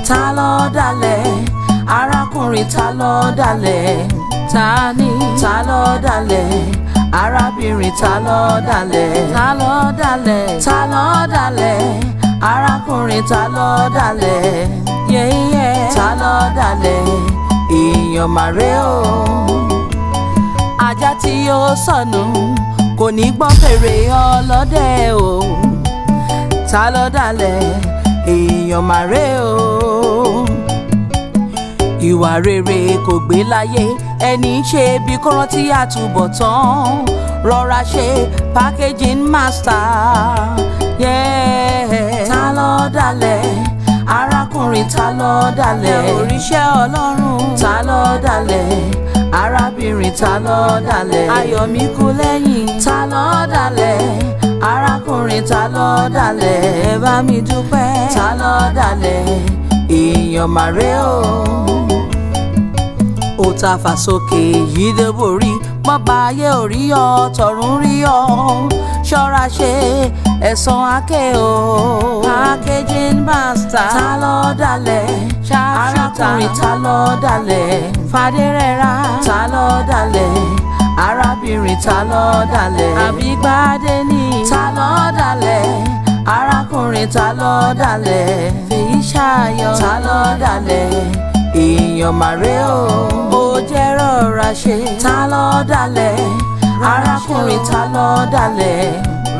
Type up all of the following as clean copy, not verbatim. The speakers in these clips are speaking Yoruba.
Ta ló dalẹ̀? Arákùnrin, ta ló dalẹ̀? Ta ni? Ta ló dalẹ̀? Arábìnrin, ta ló dalẹ̀? Ta ló dalẹ̀? Ta ló dalẹ̀? Arákùnrin, ta ló dalẹ̀? Yẹ́yẹ́, ta ló dalẹ̀? Èèyàn màrè o. Ajá tí yóò sọnù kò ní gbọ́ fèrè ọlọ́dẹ o. Ta ló dalẹ̀? Èèyàn màrè o. Ìwà rere kò gbé láyé, ẹni ṣe bí kò rántí àtúbọ̀tán. Rọra ṣe, packaging master. Yeah. Ta ló dalẹ̀? Arákùnrin, ta ló dalẹ̀? Oríṣẹ́ Ọlọ́run. Ta ló dalẹ̀? Arábìnrin, ta ló dalẹ̀? Ayọ̀mí kú lẹ́yìn. Ta ló dalẹ̀? Arákùnrin, ta ló dalẹ̀? Ẹ bá mi dúpẹ́. Ta ló dalẹ̀? Èèyàn màrè o. Ó ta fà sókè yìí dé borí bọ́ba ayé ò rí ọ, tọ̀run rí ọ. Ṣọ́ra ṣe, ẹ̀san ake o. Packaging master. Ta ló dalẹ̀? Arákùnrin, ta ló dalẹ̀? Fàdérẹ́ra. Ta ló dalẹ̀? Arábìnrin, ta ló dalẹ̀? Àbígbádé ni. Ta ló dalẹ̀? Arákùnrin, ta ló dalẹ̀? Fèyí ṣàyọ̀. Ta ló dalẹ̀? Èèyàn màrè o. Ó jẹ́ rọra ṣe. Ta ló dalẹ̀? Arákùnrin, ta ló dalẹ̀?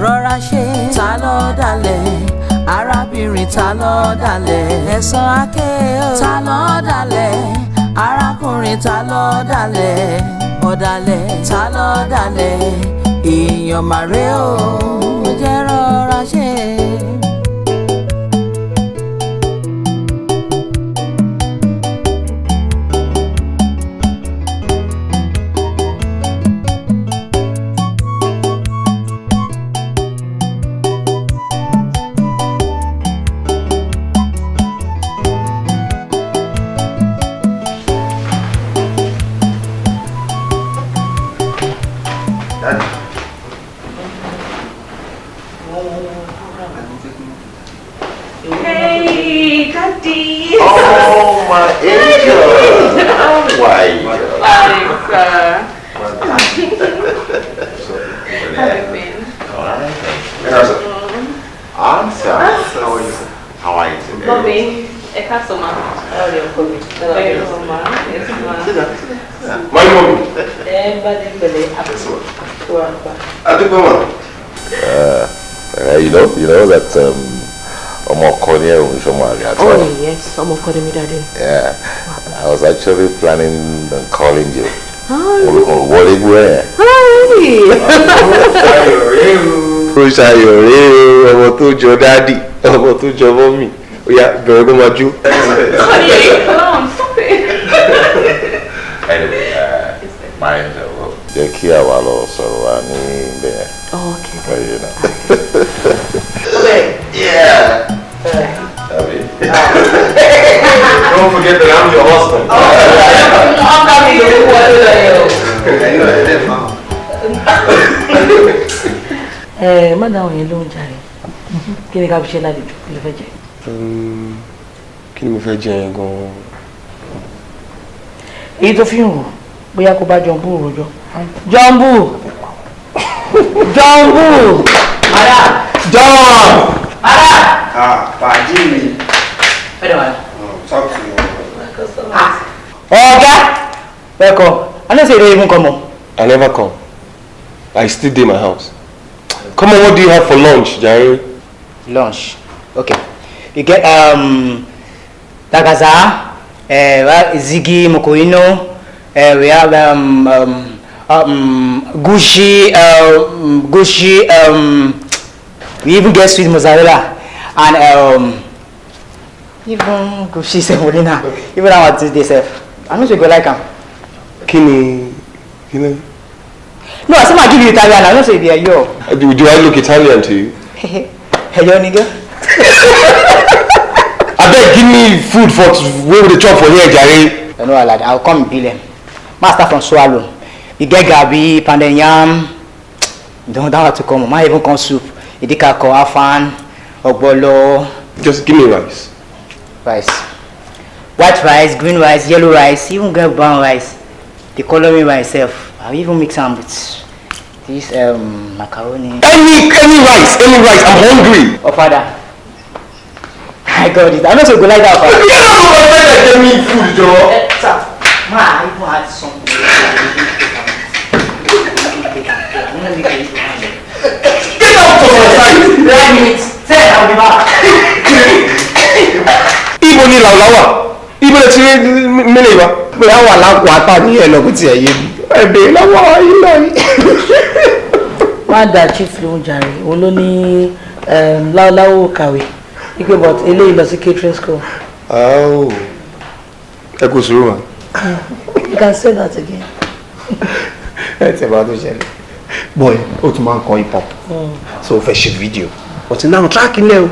Rọra ṣe. Ta ló dalẹ̀? Arábìnrin, ta ló dalẹ̀? Ẹ̀san ake o. Ta ló dalẹ̀? Arákùnrin, ta ló dalẹ̀? Ọ̀dàlẹ̀. Ta ló dalẹ̀? Èèyàn màrè o. Ó jẹ́ rọra ṣe. Daddy. Hey, Daddy. Oh, my angel. How are you? Fine, sir. How have you been? All right, thank you. Answer. How are you, sir? How are you today? Mommy, ẹ káàsán ma. Very well, ma. Yes, ma. My mommy. Ẹ bá dé pẹ̀lẹ́ àpò àpá. Adúgbò ma. You know that ọmọ ọkọ ni ẹ òun ṣọmọ àrẹ àtọ. Oh yes, ọmọ ọkọ ni mi, daddy. Yeah, I was actually planning on calling you. Olùkọ́ wọlé gbọ́ ẹ̀. Hi. Ó ṣayọ̀ rí o, ọmọ tó jọ daddy, ọmọ tó jọ mummy. Ó yá, bẹ̀rẹ̀ kó máa jó. Honey, come on, stop it. Anyway, my angel, jẹ́ kí àwa lọ sọ̀rọ̀ wa ní ibẹ̀ yẹn. Oh, okay. Well, you know. Okay. Yeah. Àbí? Don't forget that I'm your husband. Ọkọ mi ló wọlé lọ yẹ o. Ẹ má dáhùn yẹn ló ń jàre. Kí ni ká fi ṣe lálejò? Kí ló fẹ́ jẹ? Kí ni mo fẹ́ jẹ yẹn gan-an? Èyí tó fi ń rò bóyá kó bá Jọ̀ǹbù rojọ́. Jọ̀ǹbù! Jọ̀ǹbù! Màdà! John! Màdà! Ah, pàdé mi. Fẹ́rẹ̀ wà. Talk to you. Ọ̀gá! Welcome. I no say you don't even come o. I never come. I still dey my house. Come on, what do you have for lunch, Jare? Lunch. Okay. You get tagaza, zigi mokoino, we have gushi, gushi, we even get sweet mozzarella and even gushi semolina. Even that one Tuesday sef. I no say you go like am. Kí ni kí ni? No, I say ma give you Italian. I no say you be Eyo. Do I look Italian to you? Eyo nigga. Abeg, give me food for wey we dey chop for here, Jare. You know I like I'll come bill them. Master from Swallow. You get gabi, pounded yam. Don't have to come. Ma even come soup. Idikako, afan, ogbolo, Just give me rice. rice. White rice, green rice, yellow rice, even get brown rice. The coloring rice sef. I even mix am with this macaroni. Any rice, any rice, I'm hungry. Oh father, I got it. I no say go like that, father. Get out of my bed and get me food, Joe. Sir, ma, I even add something. Get out of my sight. 9 minutes. Ten, I'll be back. Ibo ni làwùláwà? Ibo lè ti rí mílẹ̀ wa? Bóyá wà lápò ata ní ẹ̀ lọ́kùn tiẹ̀ yé mi. Ẹ bèèrè lọ́wọ́ yín lọ yìí. Má da chief lóhùn jàre, òun ló ní láwùláwò kàwé wípé, but eléyìí lọ sí catering school. Oh. Ẹ kò sùúrù mà. You can say that again. Ẹ tẹ̀ bá tó ṣẹlẹ̀. Boy, ó tún máa ń kọ hip hop. So ó fẹ́ ṣe fídíò. But now track ilé o.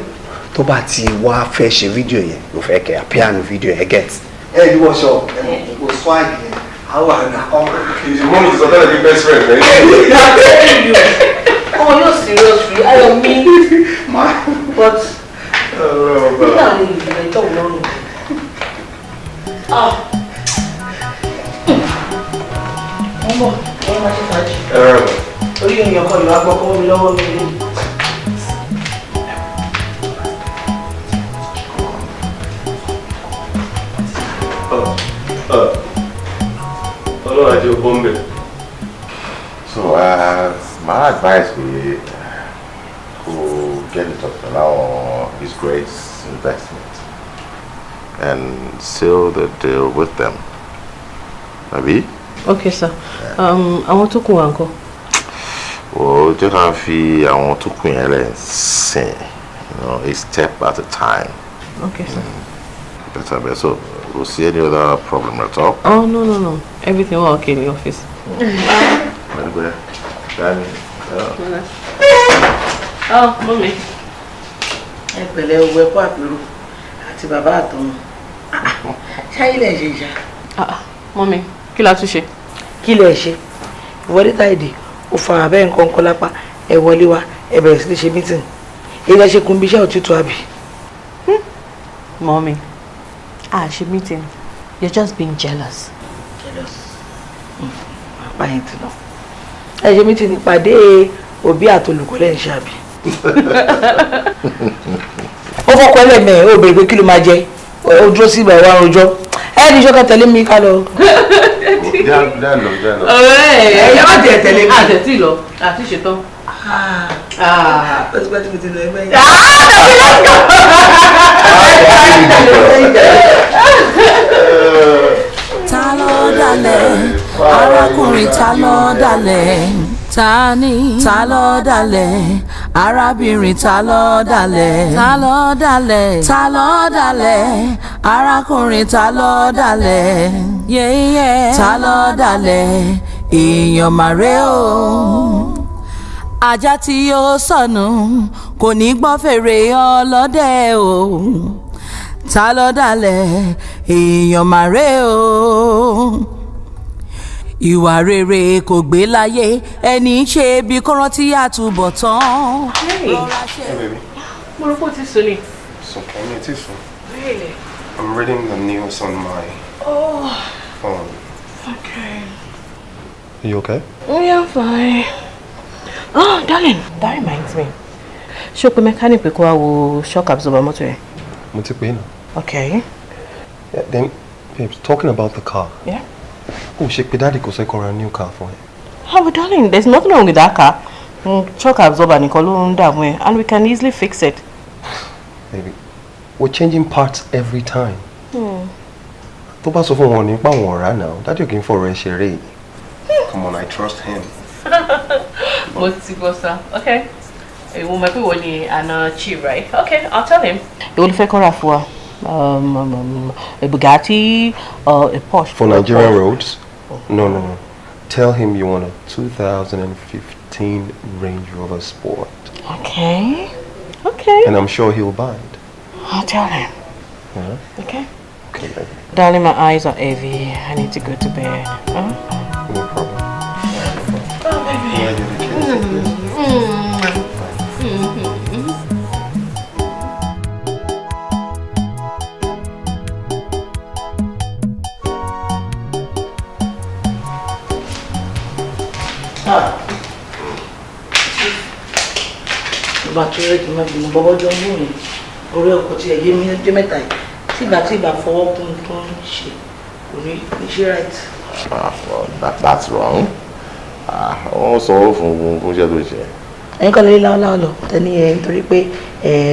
Tó bá ti wá fẹ́ ṣe fídíò yẹn, ló fẹ́ kẹ́ appear ní fídíò yẹn, get. Ẹ ní wọ́n sọ, ẹ kò swag yẹn, àwọn àná ọ̀rọ̀. Mummy ti sọ tẹ́lẹ̀ bí best friend rẹ̀. Oh, no, serious rí ayọ̀ mi, but nígbà wo ìgbà ìtọ̀ lọ́rùn. Ah, wọ́n bọ̀, wọ́n máa ṣe fàájì. Orí èèyàn kan ìwà gbọ́ kọ́ mi lọ́wọ́ mi lé. Ọlọ́run àti ọgbọ́n bẹ̀. So, my advice be to get in touch with our His Grace Investment and seal the deal with them. Àbí? Okay, sir. Àwọn tó kù wà ńkọ́? Well, jẹ́ ká fi àwọn tó kù yẹn lẹ̀ sìn, a step at a time. Okay, sir. Better, better. So, we'll see any other problem at all? Oh, no. Everything will okay in the office. Very Dami. Oh. Oh, mommy. Ẹ pẹ̀lẹ́ owó, ẹ̀kọ́ àpérò àti bàbá àtọmọ. Ṣáyé lẹ̀ ṣe ìṣá. Ah, mommy, kí la tún ṣe? Kí lẹ̀ ṣe? Ìwọlé táìdì ó fa abẹ́ nǹkan kan lápá, ẹ wọlé wá, ẹ bẹ̀rẹ̀ sí ní ṣe meeting. Èyí lẹ ṣe kun bí iṣẹ́ òtútù àbí? Mommy, ah, ṣe meeting. You're just being jealous. Jealous. Apá yẹn ti lọ. Ẹ ṣe meeting, ìpàdé òbí àtolùkọ́ lẹ́ ń ṣe àbí? Ó fọkọ ẹlẹ́mẹ̀ẹ́, ó béèrè pé kí ló máa jẹ, ó dúró sí ìgbà ìwà àròjọ. Ẹ ní sọ́kà, tẹ̀lé mi ká lọ. Já lọ, já lọ. Ọ̀rẹ́ ẹ má tiẹ̀ tẹ̀lé mi. Àtẹ̀tí lọ, àti ṣetán. Ó ti pẹ́ tí mo ti lọ ẹgbẹ́ yẹn. Ah, let's go. Ta ló dalẹ̀ arákùnrin? Ta ló dalẹ̀? Ta ni? Ta ló dalẹ̀ arábìnrin? Ta ló dalẹ̀? Ta ló dalẹ̀? Ta ló dalẹ̀ arákùnrin? Ta ló dalẹ̀? Yẹ́yẹ́, ta ló dalẹ̀? Èèyàn màrẹ́ o. Ajá tí yóò sọnù kò ní gbọ́ fèrè ọlọ́dẹ o. Ta ló dalẹ̀? Èèyàn màrẹ́ o. Ìwà rere kò gbé láyé, ẹni ṣe bí kó rántí àtúbọ̀tán. Hey. Hey, baby. Mo rò pé o ti sùn ni. Sùn kẹ́ mi ti sùn. Really? I'm reading the news on my Oh, phone. okay. Are you okay? Yeah, I'm fine. Oh, darling, that reminds me. Ṣé o pe mechanic pé kó wá wo shock absorber mọ́tò yẹn? Mo ti pè é náà. Okay. Yeah, then, babes, talking about the car. Yeah. Oh, ṣe pé daddy kò sẹ́ kó ra new car fún ẹ. Oh, but darling, there's nothing wrong with that car. Shock absorber nìkan ló ń dààmú ẹ, and we can easily fix it. Baby, we're changing parts every time. Tó bá sọ fún wọn nípa àwọn ọ̀rá náà, daddy ò kí ń fọ̀rọ̀ ẹ ṣeré. Come on, I trust him. Mo ti gbọ́ sá. Okay. Ìwọ mọ̀ pé wọ́n ní àna chief, right? Okay, I'll tell him. Ìwọ ló fẹ́ kó rà fún wa? A Bugatti or a Porsche? For Nigerian roads? No. Tell him you want a 2015 Range Rover Sport. Okay. Okay. And I'm sure he'll buy it. I'll tell him. Yeah? Okay. Okay, baby. Darling, my eyes are heavy. I need to go to bed. Huh? No problem. Oh, baby. Yeah, you're the kiss, please. Ìgbà tó rẹ̀ kì í má bínú bọ́bọ́ jọ ń mú mi orí ọkọ̀ tí ẹ̀yẹ mi ọjọ́ mẹ́ta yìí tí ìgbà tí ìgbà fọwọ́ kún tó ń ṣe kò ní ní ṣe right. Ah, well, that's wrong. Ah, wọ́n sanwó fún iṣẹ́ tó ṣe. Ẹ̀yin kọ́ lórí láwọ́láwọ́ lọ tẹ́ni ẹ̀ nítorí pé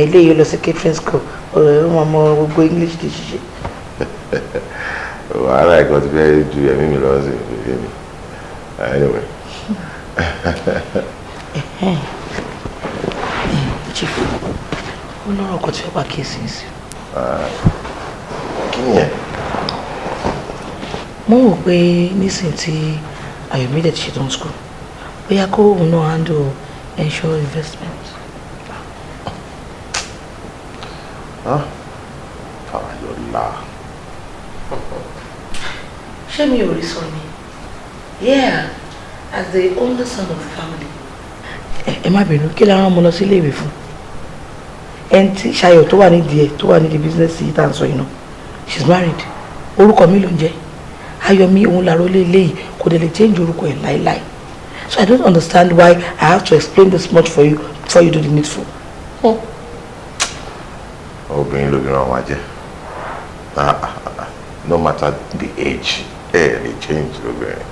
ilé yìí lọ sí catering school, ó máa mọ gbogbo English di ṣíṣe. Wàhálà ẹ̀kọ́ ti fẹ́ ju ẹ̀mí mi lọ sí ìfẹ́ mi. Anyway. Chief, ó lọ́rọ̀ kan tí fẹ́ pa kíyèsí sí. Kí ni ẹ̀? Mo wò pé nísìnyí tí Ayọ̀mídé ti ṣetán school, bóyá kó òun náà handle Ensure Investment. Ah, Farayọlá. Ṣé mi ò rí sọ ni? Yeah, as the only son of the family. Ẹ má bínú, kí la rán ọmọ lọ sí iléèwé fún? Ẹni tí Ṣayọ̀ tó wà nídìí ẹ̀, tó wà nídìí business yìí tá à ń sọ yìí náà, she's married. Orúkọ mi ló ń jẹ́. Ayọ̀mí òun làró lé léyìí, kò dẹ̀ lè change orúkọ ẹ̀ láéláé. So I don't understand why I have to explain this much for you before you do the needful. Obìnrin lóbìnrin àwọn ajẹ́. Ah, ah, ah, no matter the age, ẹ lè change lóbìnrin.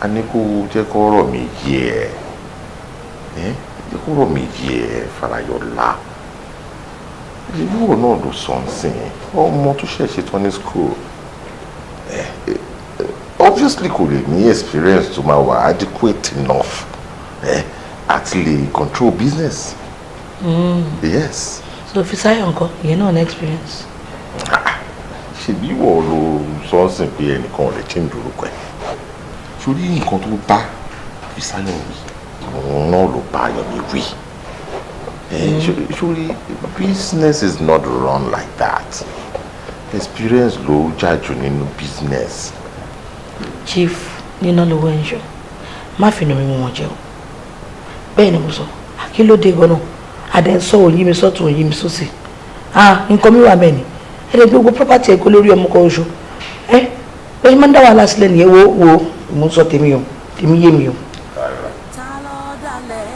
A ní kó jẹ́ kó rọ̀ mí yé ẹ, jẹ́ kó rọ̀ mí yé ẹ, Farayọlá. Ìwúrò náà ló sọ ń sìn ọmọ tó ṣẹ̀ ṣetán ní school. Obviously kò lè ní experience tó máa wà adequate enough àti lè control business. Yes. So Fisáyọ̀ ńkọ́, ìyẹn náà ní experience? Ṣebí ìwọ ló sọ ń sìn pé ẹnìkan ò lè change orúkọ ẹ̀. Sórí nǹkan tó bá Fisáyọ̀ wí, òun náà ló bá Ayọ̀mí wí. Sórí, business is not run like that. Experience ló jà jù nínú business. Chief níná lówó Ensure, má fi nà mí mú wọn jẹ o. Bẹ́ẹ̀ ni mo sọ. Kí ló dé gan-an? Adé ń sọ òyìn mi sọ́tún, òyìn mi sósì. Ah, nǹkan mi wà mẹ́ni. Ẹ lè gbogbo property ẹ̀ kó lórí ọmọ kan oṣù. Ẹ bẹ́ẹ̀ máa ń dá wàhálà sílẹ̀ nìyẹn. Wo wo, mo ń sọ tèmi o, tèmi yé mi o. Ta ló dalẹ̀?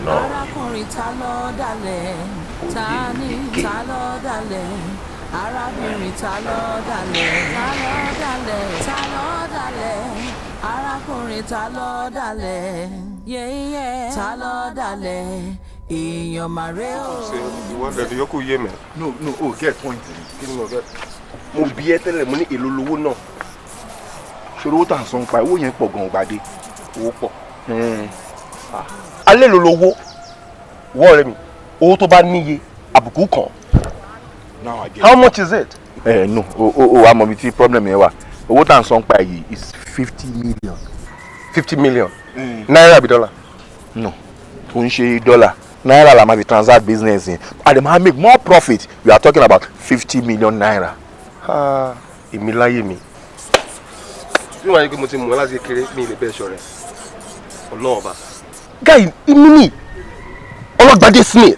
Arákùnrin, ta ló dalẹ̀? Ta ni? Ta ló dalẹ̀? Arábìnrin, ta ló dalẹ̀? Ta ló dalẹ̀? Ta ló dalẹ̀? Arákùnrin, ta ló dalẹ̀? Yẹ́yẹ́, ta ló dalẹ̀? Èèyàn màrẹ́ o. Ṣe ìwọ dẹ̀ yókù yé mi? No, oh, get point. Kí ni mo get? Mo bí ẹ tẹ́lẹ̀, mo ní èlò lówó náà. Ṣòro owó tá à ń san pa owó yẹn pọ̀ gan-an, gbàdé. Owó pọ̀. Alẹ́ ló lówó wọ́ ọ̀rẹ́ mi, owó tó bá níye àbùkù kan. Now I get. How much is it? Ẹ no, o wa mọ ibi tí problem yẹn wà. Owó tá à ń san pa yìí is 50 million. 50 million náírà àbí dọ́là? No, kò ń ṣe dọ́là, náírà la máa fi transact business yẹn and dem máa make more profit. We are talking about ₦50 million. Ah, èmi láyé mi. Bí wọ́n á yẹ pé mo ti mọ̀ ọ́ láti kékeré, mi ì lè bẹ́ẹ̀ ṣọ̀rẹ́. Ọlọ́run ọba. Guy, èmi ni Ọlọ́gbadé Smith,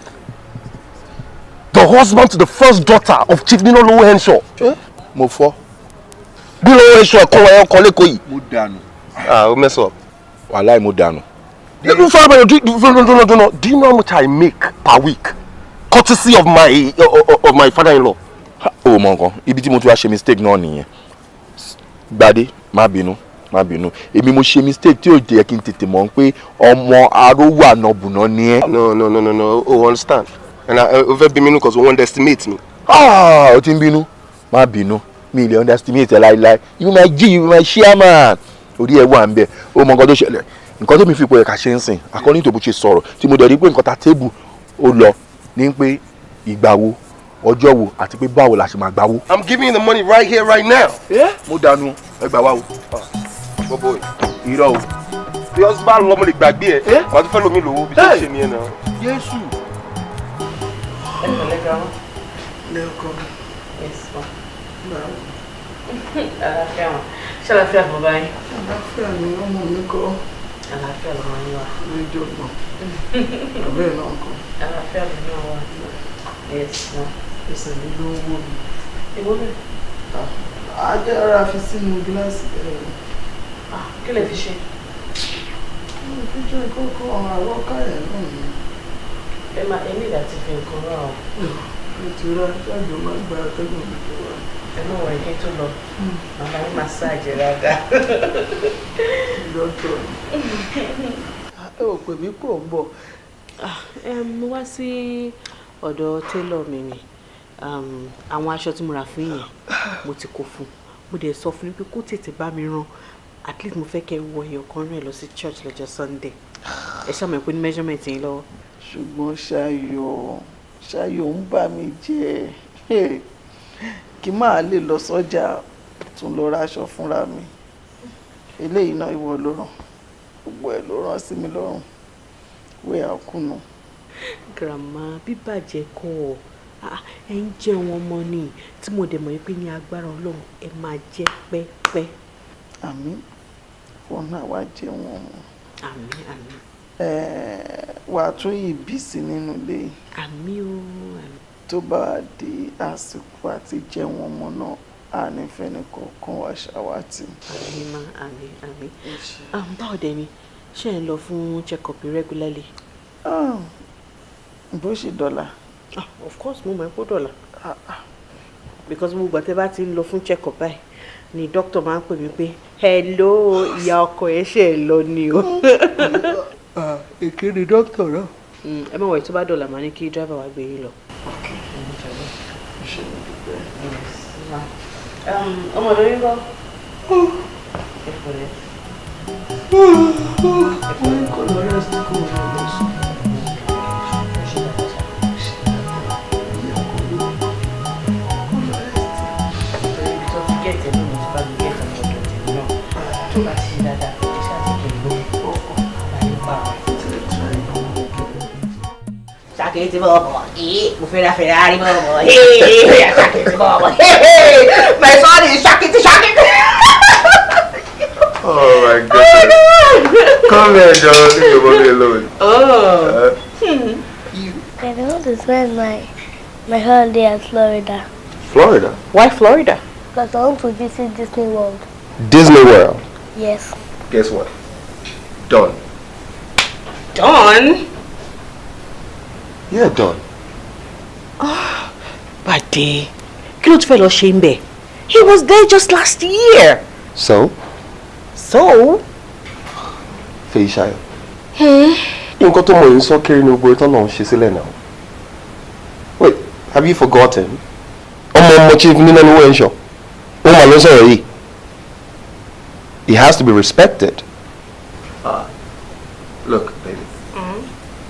the husband to the first daughter of Chief Ninalowo Henshaw. Mo fọ́. Ninalowo Henshaw ẹ̀kọ́ ẹ̀kọ́ lẹ́kọ̀ọ́ yìí. Mo dànù. Ah, o mess up. Wàláì, mo dànù. No, sorry, do, no, no, no. Do you know how much I make per week? Courtesy of my father-in-law. O mọ nǹkan, ibi tí mo ti wá ṣe mistake náà nìyẹn. Gbadé, má bínú, má bínú. Èmi mo ṣe mistake tí ò jẹ́ kí n tètè mọ̀ pé ọmọ arówó ànàbùnà ni ẹ́. No, no, no, no, no, o understand. And I o fẹ́ bí mi nù cause o underestimate me. Ah, o ti ń bínú. Má bínú, mi ì lè underestimate ẹ láíláí. You my G, you my chairman. Orí ẹ wà ń bẹ. O mọ nǹkan tó ṣẹlẹ̀, nǹkan tó mi fi ipò ẹ̀ka ṣe ń sìn, according to bó ṣe sọ̀rọ̀ tí mo dẹ̀ rí pé nǹkan ta table ó lọ ní pé ìgbà wo, ọjọ́ wo, àti pé báwo la ṣe máa gbáwó. I'm giving you the money right here, right now. Mo dànù, ẹ gbà wá o. Bọ́bọ́. Irọ́ o. Bí wọ́n bá lọ, mo lè gbàgbé ẹ̀. Wàá tún fẹ́ lomi lówó bí tó ṣe nìyẹn náà. Jésù. Ẹ pẹ̀lẹ́, grandma. Lẹ́ọ̀kan. Yes, ma. Àlàáfíà wọn. Ṣé àlàáfíà fún báyìí? Àlàáfíà ni ọmọ mi kọ́. Àlàáfíà lọmọ yín wà. Níjọ̀gbọ̀n ọ̀rẹ́ náà kọ́. Àlàáfíà lọ náà wà. Yes, ma. Ẹsẹ̀ mi ló ń wò mí. Èwo bẹ́ẹ̀? Ajá ara fi sínú gíláàsì ẹ̀. Kí lè fi ṣe? Mi fi jẹ́ kókó àwọn káyẹ̀ náà ni. Ẹ máa ẹ ní ìdá ti fi nǹkan rà o. Ìtura ṣáàjò máa gba atẹ́gùn mi tó wà. Ẹ má wọ̀rẹ̀ kí n tó lọ. Màmá yín massage dáadáa. Dọ́tọ̀. Ẹ ò pè mí pò ń bọ̀. Mo wá sí ọ̀dọ̀ tailor mi ni. Àwọn aṣọ tí mo rà fún yẹn mo ti kó fún un. Mo dẹ̀ sọ fún un pé kó tètè bá mi rán. At least mo fẹ́ kẹ́ wọ èèyàn kan rìn lọ sí church lọ́jọ́ Sunday. Ẹ ṣàmọ̀ pé ní measurement yín lọ́wọ́. Ṣùgbọ́n Ṣayọ̀, Ṣayọ̀ ń bà mí jẹ́. Kí máa lè lọ sọ́jà tún lọ ra aṣọ fúnra mi. Eléyìí náà ìwọ ló rán. Gbogbo ẹ̀ ló rán sí mi lọ́rùn. Wé àkúnú. Grandma, bíbàjẹ́ kọ́ ọ. Ẹ ń jẹun ọmọ ni tí mo dẹ̀ mọ̀ pé ní agbára Ọlọ́run ẹ máa jẹ́ pẹ́pẹ́. Àmín. Wọn náà wá jẹun ọmọ. Àmín, àmín. Wàá tún ìbí sí nínú ilé yìí. Àmín o, àmín. Tó bá di àsìkò àti jẹun ọmọ náà, a ní fẹ́ni kọ̀ọ̀kan wá ṣàwátì. Àmín ma, àmín, àmín. Báwo dẹ̀ ni? Ṣé ẹ ń lọ fún check-up regularly? Bó ṣe dọ́là. Of course, mo mọ̀ ẹ́ kó dọ̀là. Because gbogbo ìgbà tẹ́ bá ti ń lọ fún check-up báyìí ni doctor máa ń pè mí pé hello, ìyá ọkọ ẹ ṣe é lọ ni o. Èké ni doctor náà. Ẹ má wọ̀ tó bá dọ̀là, màá ní kí driver wá gbé yín lọ. Ṣé mo dúpẹ́? Ọmọ lórí kọ́. Ẹ pẹ̀lẹ́. Wọ́n ní kó lọ rest kó lọ sùn. Tó bá ti ṣe dáadáa, ẹ ṣáà ti kì í gbọ́. Àbáyé pààrọ̀. Ṣàkíyèsí bọ̀bọ̀, ee, mo fẹ́ ra Ferrari bọ̀bọ̀, ee, ṣàkíyèsí bọ̀bọ̀, ee, my son is ṣàkíyèsí ṣàkíyèsí. Oh my goodness. Come here, John. Leave your mommy alone. Oh. I want to spend my holiday at Florida. Florida? Why Florida? Because I want to visit Disney World. Disney World? Yes. Guess what? Done. Done? Yeah, done. Bade, kí ló tún fẹ́ lọ ṣe ń bẹ̀? He was there just last year. So? So? Fèyíṣayọ̀. Nǹkan tó mọ̀ yín sọ kiri ní gbogbo ìtọ́ náà ń ṣe sílẹ̀ náà. Wait, have you forgotten? Ọmọ ọmọ chief nínú ẹni wọ́n ń ṣọ. Ó mà ló sọ̀rọ̀ yìí. He has to be respected. Look, baby.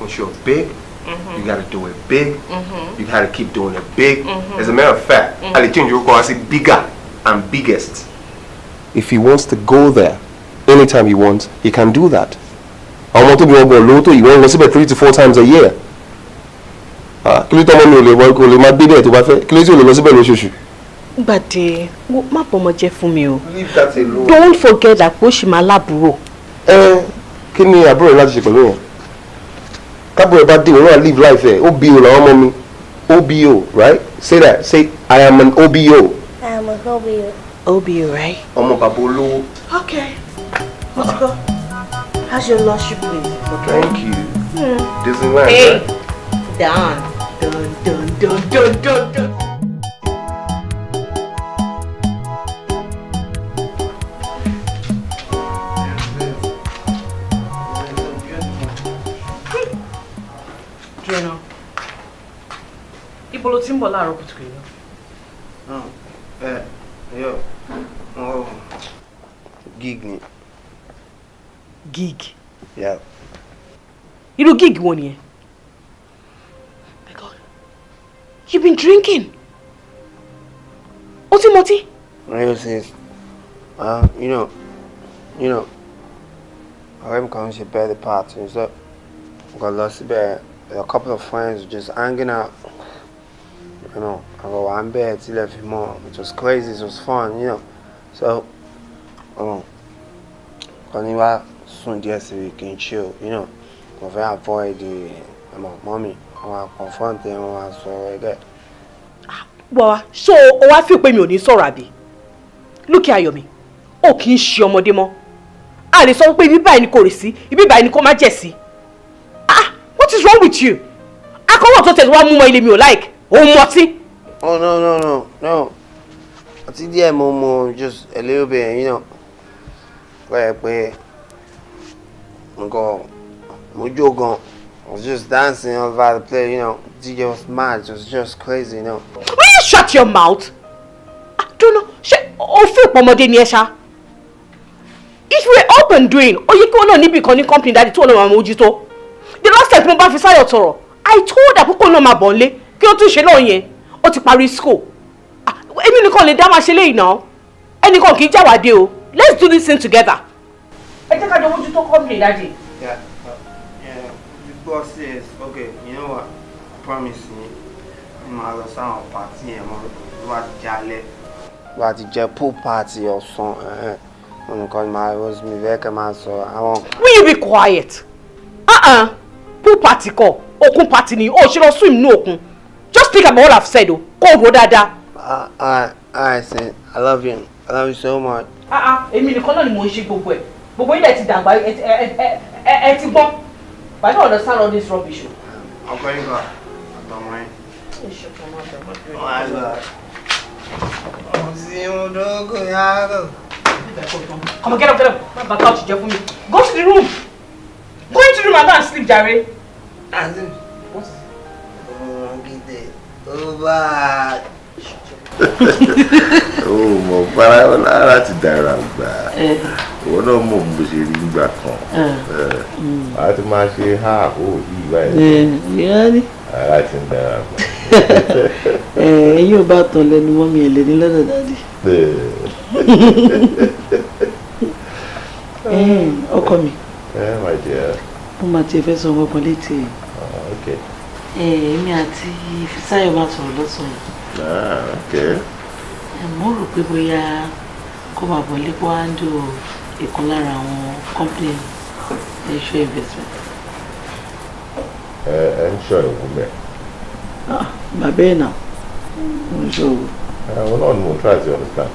Once you're big, you gotta do it big. You gotta keep doing it big. As a matter of fact, I change your call. I say bigger and biggest. If he wants to go there anytime he wants, he can do that. Àwọn ọmọ tó bí wọn gbọ́ lówó tó ìwọ́n lọ síbẹ̀ 3 to 4 times a year. Kí ló tọ́ ọmọ mi ò lè wọ kò lè máa gbé bẹ́ẹ̀ tó bá fẹ́, kí ló tí ò lè lọ síbẹ̀ lóṣooṣù? Bade, má bọ́mọ jẹ́ fún mi o. Leave that alone. Don't forget that pé ó ṣì máa lábúrò. Ẹ kí ni àbúrò rẹ láti ṣe pẹ̀lú yẹn? Kábúrò ẹ bá dé, òun náà live life ẹ. OBO làwọn ọmọ mi. OBO, right? Say that. Say, "I am an OBO." I am a OBO. OBO, right? Ọmọ bàbá olówó. Okay. Let's go. How's your lordship, please? Okay. Thank you. Disneyland, Hey. right? Done. Done, done, done, done, done, done. Dúró. Ibo lo ti ń bọ̀ láàárọ̀ kùtùkùtù yìí? Ẹ yo, oh, gig ni. Gig. Yeah. Irú gig wo nìyẹn? My God. You've been drinking. Ó ti mutí. Real sis, ọ̀rẹ́ mi kan ń ṣe birthday party, so mo kàn lọ síbẹ̀ with a couple of friends just hanging out. Àwọn wà ń bẹ̀ tílẹ̀ fi mọ́. It was crazy, it was fun. So, kàn ní wá sùn díẹ̀ sí kí n chill. Mo fẹ́ avoid the mummy, àwọn confront ẹ̀, wọ́n á sọ̀rọ̀ ẹgẹ́. Wá wá, so o wá fi pé mi ò ní sọ̀rọ̀ àbí? Lókè Ayọ̀mí, o kì í ṣe ọmọdé mọ́. A lè sọ pé ibi báyìí ni kò rì sí, ibi báyìí ni kò má jẹ̀ sí. Ah, what is wrong with you? Akọ́wọ́ tó tẹ̀sí wá mú mọ́ ilé mi ò like òun mọtí. Oh, no, no, no, no. Ọtí díẹ̀ mo mu, just a little bit. Kọ́ ẹ pé nǹkan mo jó gan. I was just dancing all over the place. DJ was mad, it was just crazy. Will you shut your mouth? Ah, don't know. Ṣé o fi ìpọ́nmọdé ni ẹ ṣá? If you were up and doing, ó yẹ kí wọn náà níbi kan ní company daddy tí wọn náà máa mójútó. The last time tí mo bá Fisáyọ̀ sọ̀rọ̀, I told her kókó náà máa bọ̀ nílé kí ó tún ṣe náà yẹn. Ó ti parí school. Ah, èmi nìkan lè dá máa ṣe léyìí náà. Ẹnìkan kì í jáwádé o. Let's do this thing together. Ẹ jẹ́ ká jọ mójútó company daddy. Yeah, the boss says, okay, you know what? I promise you, mo máa lọ sáwọn party yẹn mo ló bá ti jalè. Bá ti jẹ pool party ọ̀sán, mo nìkan máa rose mi fẹ́ kẹ́ máa sọ àwọn. Will you be quiet? Uh-uh. Pool party kọ́, òkun party ni, o ṣe lọ swim nínú òkun. Just think about what I've said o, kó o rò dáadáa. Alright, sis, I love you. I love you so much. Ah ah, èmi nìkan náà ni mò ń ṣe gbogbo ẹ̀. Gbogbo ilẹ̀ ti dàgbà, ẹ ti gbọ́n. But I don't understand all this rubbish o. Ọkọ yín kọ, àtọmọ yín. Wọ́n á lọ. Ọ̀sìn odógó yàrá. Come on, get up, get up. Má bà couch jẹ́ fún mi. Go to the room. Go into the room and go and sleep, jàre. Azim. What is it? Ọmọgídé. Ó bá Ó mọ̀ fara lára ti dára gbà. Ìwọ náà mọ̀ bó ṣe rí nígbà kan. A ti máa ṣe ha ó yí báyìí. Ìyá ni. Ara ti ń dára gbà. Ẹ̀yin ò bá tán lẹ́nu mọ́ mi ẹ̀ lé ní lọ́dọ̀ daddy. Ọkọ mi. Ẹ má jẹ́. Mo máa tiẹ̀ fẹ́ sọ ọkọ kan létí ẹ̀. Okay. Èmi àti Fisáyọ̀ máa sọ̀rọ̀ lọ́sàn-án. Ah, okay. Mo rò pé bóyá kó máa bọ̀ lépo handle ìkan lára àwọn company ẹ̀ṣọ́ investment. Ẹ ẹ ń ṣọ ìwú mẹ́. Bàbá ẹ̀ náà mo ń ṣọ òwò. Àwọn náà ni mo try to understand.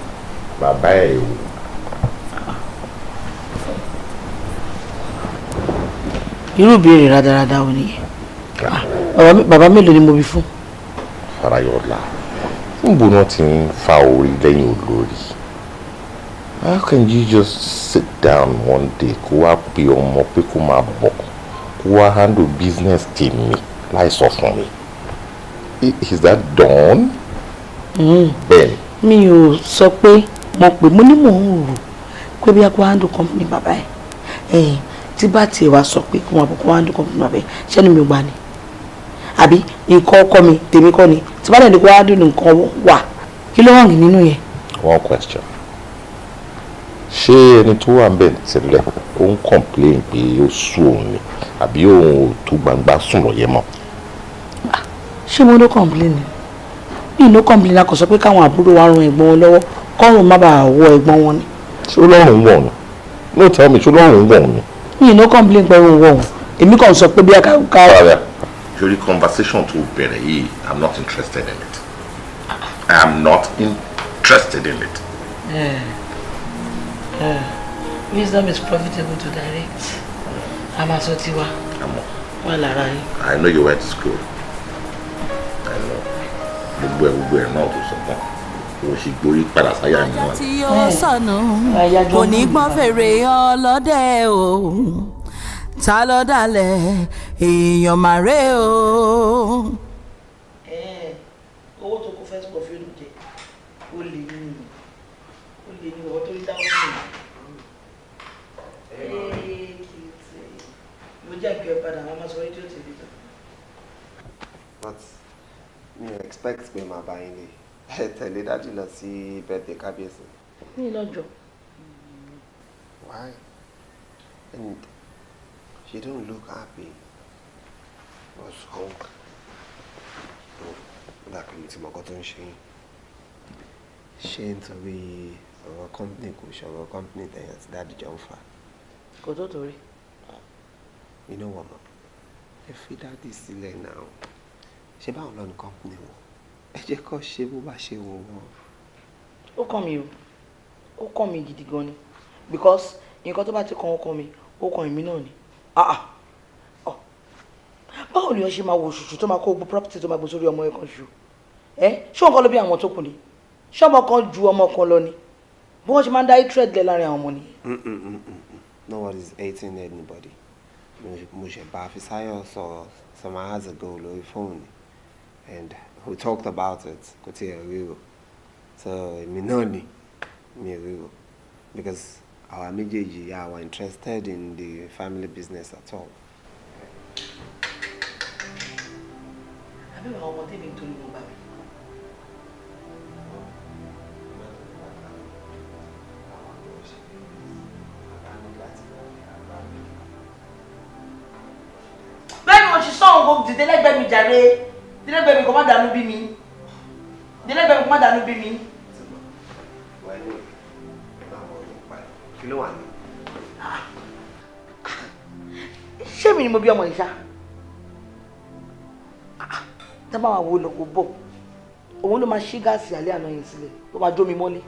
Bàbá ẹ̀ ìwú. Irú ìbéèrè rádaràda wo nìyẹn? Bàbá mélòó ni mo bí fún? Farayọlá, níbo náà ti ń fa orí lẹ́yìn olórí? How can you just sit down one day kó wá pe ọmọ pé kó máa bọ̀ kó wá handle business tèmi láì sọ fún mi? Is that done? Bẹ́ẹ̀ni. Mi ò sọ pé mo pè, mo ní mò ń rò pé bí a kó handle company bàbá ẹ̀, tí bá tiẹ̀ wá sọ pé kó máa bọ̀ kó handle company bàbá ẹ̀, ṣé ni mi ò gbà ni? Àbí nǹkan ọkọ mi tèmi kọ́ ni tí bá dẹ̀ ní kó wá dùn nǹkan wà, kí ló hàn nínú yẹn? One question. Ṣé ẹni tó wà ń bẹ̀ tẹ́lẹ̀ ó ń complain pé ó sú òun ni àbí òun ò tó gbangba sùn lọ́yẹ̀ mọ́? Ṣé mo ló complain ni? Mi ló complain, a kò sọ pé káwọn àbúrò wa ran ẹ̀gbọ́n wọn lọ́wọ́ kọ́run má bàa wọ ẹ̀gbọ́n wọn ni. Ṣé ó lọ́rùn wọ̀ ni? No, tell me, ṣé ó lọ́rùn wọ̀ ni? Mi ló complain pé òun wọ̀ òun, èmi kàn sọ pé bí a ká. Yorí conversation tó bẹ̀rẹ̀ yìí, I'm not interested in it. I am not interested in it. Wisdom is profitable to direct. A máa sọ tiwa. Wà lára yín. I know you went to school. I know. Gbogbo ẹ̀ náà tó sọ tán. O sì gborí padà sáyà mi náà. Tí ó sọnù kò ní gbọ́n fèrè ọlọ́dẹ o. Ta ló dalẹ̀ èèyàn màrè o. Owó tó kó fẹ́ sọ̀rọ̀ fi oúnjẹ ó lè ní ó lè ní ọ̀rọ̀ tó ń dáwọ́ nù. Mo jẹ́ ìgbẹ́ padà, wọ́n máa sọ rédíò tèmi tán. But mi ò expect pé màá bá yín lè tẹ̀lé dájú lọ sí birthday kábíyèsí. Ní lọ́jọ́. Why? And you don't look happy. What's wrong? Ó dà pé mi ti mọ nǹkan tó ń ṣe yín. Ṣé nítorí ọ̀rọ̀ company kò ṣọ̀rọ̀ company tẹ̀yìn àti daddy jọ ń fà? Kò tó torí. You know what, ma? Ẹ fi daddy sílẹ̀ náà. Ṣé báwọn lọ ní company wọn? Ẹ jẹ́ kó ṣe bó bá ṣe wù wọ́n. Ó kàn mí o. Ó kàn mí gidi gan ni. Because Nǹkan tó bá ti kan ọkọ mi, ó kan èmi náà ni. Ah ah. Ọ. Báwo ni wọ́n ṣe máa wo ṣùṣù tó máa kó gbogbo property tó máa gbé sórí ọmọ ẹ̀ kan ṣù? Ẹ ṣé òun kọ́ ló bí àwọn tó kù ni? Ṣé ọmọ kan ju ọmọ kan lọ ni? Bí wọ́n ṣe máa ń dá hatred lẹ̀ láàrin àwọn ọmọ nìyẹn. Nobody's hating anybody. Mo ṣe bá Fisáyọ̀ sọ̀rọ̀ some hours ago lórí fóònù and we talked about it. Kò tiẹ̀ ríro. So èmi náà ni mi ò ríro because àwa méjèèjì are interested in the family business at all. Àbí àwọn ọmọ tèmi nítorí wọn bá mi. Bẹ́ẹ̀ni mo ti sọ òun kò dìde lẹ́gbẹ̀ẹ́ mi jàre, dìde lẹ́gbẹ̀ẹ́ mi kò má dànù bí mi, dìde lẹ́gbẹ̀ẹ́ mi kò má dànù bí mi. Kí ló wà ní? Ṣé mi ni mo bí ọmọ yìí ṣá? Tá bá wà wo lọ kó bọ̀, òun ló máa ṣí gáàsì alẹ́ àná yẹn sílẹ̀ tó máa jó mi mọ́lé.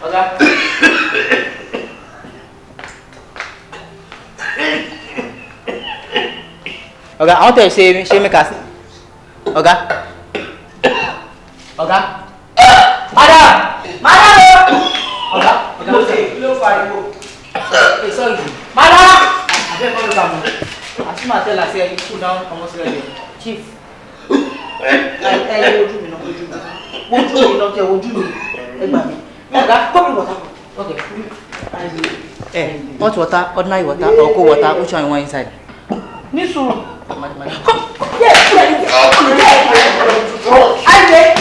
Ọ̀gá. Oga, I want to say, say make us. Oga. Oga. Madam! Madam! Oga, Oga. Kí ló fariwo? Hey, sorry. Madam! Abeg come look am o. As soon as I tell her say you cool down almost ready. Chief. Ẹ ẹ ojú mi náà, ojú mi. Ojú mi náà, tẹ ojú mi. Ẹ gbà mí. Oga, Pour me water. Okay. Eh, hot water, ordinary water, or cold water, which one you want inside? Ní sùúrù. Madam. Ayé.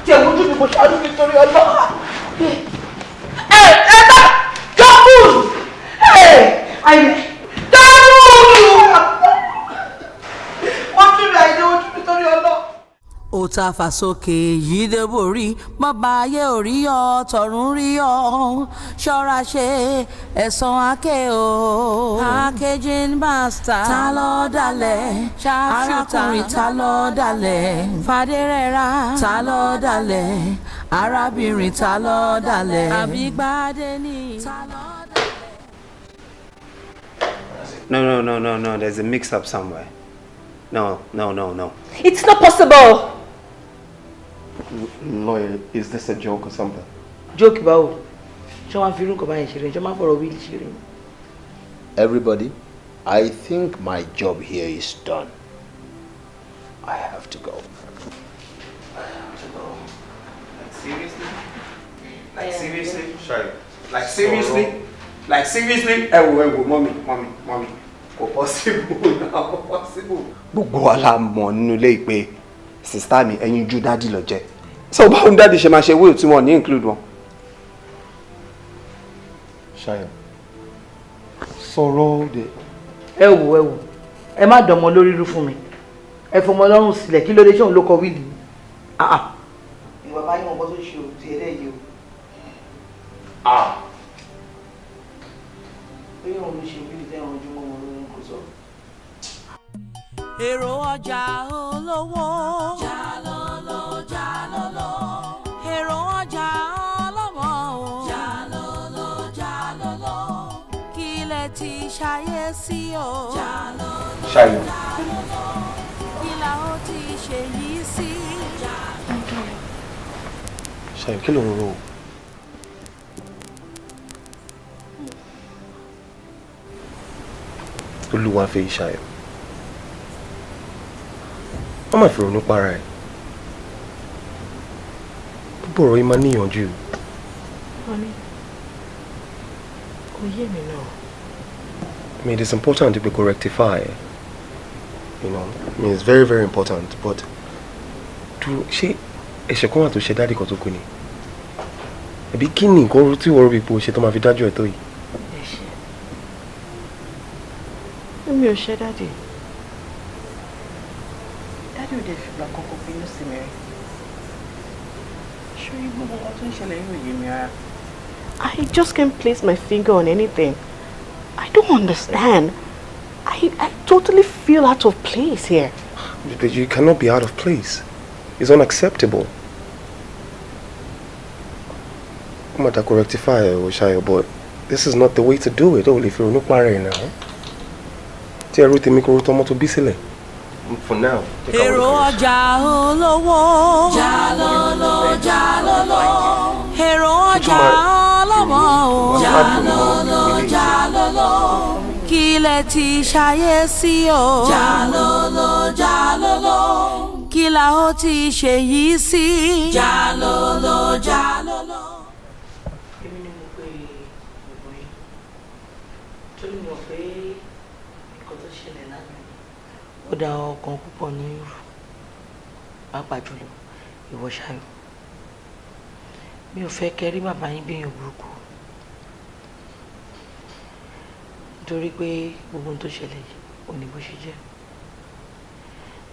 Tẹ ojú mi kò ṣàánú mi torí ọlọ́wà. Ẹ ẹ bá jọ́kù. Ẹ ayé. Jọ́kù. Ojú mi àyè ojú mi torí ọlọ́. Ó ta fàsókè yìí dé borí, bàbá ayé ò rí ọ, tọ̀run rí ọ, ṣọ́ra ṣe ẹ̀san àáké o. Packaging master, ta ló dalẹ̀, arákùnrin ta ló dalẹ̀, Fadérẹ́ra ta ló dalẹ̀, arábìnrin ta ló dalẹ̀, àbígbádé ni ta ló dalẹ̀. No, no, no, no, no. There's a mix-up somewhere. No, no, no, no. It's not possible. Lawyer, is this a joke or something? Joke báwo? Ṣé wọ́n á fi irú nǹkan báyẹn ṣeré? Ṣé wọ́n máa ń fọ̀rọ̀ will ṣeré? Everybody, I think my job here is done. I have to go. Like seriously? Like seriously? Sorry. Like seriously? Like seriously? Ẹ wo, ẹ wo, mommy, mommy, mommy. Kò possible now, kò possible. Gbogbo wa la mọ̀ nínú ilé pé sister mi ẹyin ju daddy lọ jẹ́. So báwo ni daddy ṣe máa ṣe will tí wọ́n ní include wọn? Ṣayọ̀, sọ̀rọ̀ dẹ̀. Ẹ wò, ẹ wò, ẹ má dọ̀mọ́ lórí rú fún mi. Ẹ fọmọ lọ́rùn sílẹ̀, kí ló dé, ṣé òun ló kọ will ni? Ah ah. Ìwà bá yín wọn kọ́ tó ṣe òun ti ẹlẹ́yìí o. Bóyá òun ló ṣe will tẹ́wọ̀n ojúmọ́ wọn lórí kò sọ. Èrò ọjà olówó. Jalolo jalolo. Èrò ọjà ọlọ́mọ o. Jalolo jalolo. Kílẹ̀ ti ṣayé sí o. Jalolo Ṣayọ̀. jalolo. Kí la ó ti ṣe yìí sí? Ṣayọ̀, kí ló ń rò? Olúwa fẹ́ Ṣayọ̀. Wọ́n máa fi ronú para ẹ̀. Gbogbo ọ̀rọ̀ yìí máa níyànjú. Honey, kò yé mi náà. I mean, it is important to be rectify. I mean, it's very, very important. But do ṣé ẹ̀ṣẹ̀ kan wà tó ṣe daddy kan tó kú ni? Àbí kí ni nǹkan tí wọ́n rò bí ipò ṣe tó máa fi dájọ́ ẹ̀ tó yìí? Ẹ̀ṣẹ̀. Èmi ò ṣe daddy. Daddy ò dẹ̀ fìgbà kankan bínú sí mi rí. Ṣé gbogbo nǹkan tó ń ṣẹlẹ̀ yóò yé mi rárá? I just can't place my finger on anything. I don't understand. I totally feel out of place here. But you cannot be out of place. It's unacceptable. Ó mà dáa kó rectify ẹ̀ o, Ṣayọ̀, but this is not the way to do it. Ó lè fi ronú parẹ́ ẹ̀ náà. Tí ẹrú tèmi kò rú tọmọ tó bí sílẹ̀. For now. Èrò ọjà olówó. Jalolo jalolo. Èrò ọjà ọlọ́mọ o. Jalolo jalolo. Kí lẹ ti ṣayé sí o? Jalolo jalolo. Kí la ó ti ṣe yìí sí? Jalolo jalolo. Èmi ni mo pe gbogbo yín torí mo mọ̀ pé nǹkan tó ṣẹlẹ̀ lánàá, ó da ọkàn púpọ̀ ní irú, pàápàá jùlọ ìwọ Ṣayọ̀. Mi ò fẹ́ kẹ́ rí bàbá yín bí èèyàn burúkú, nítorí pé gbogbo ohun tó ṣẹlẹ̀ yìí ò ní bó ṣe jẹ́.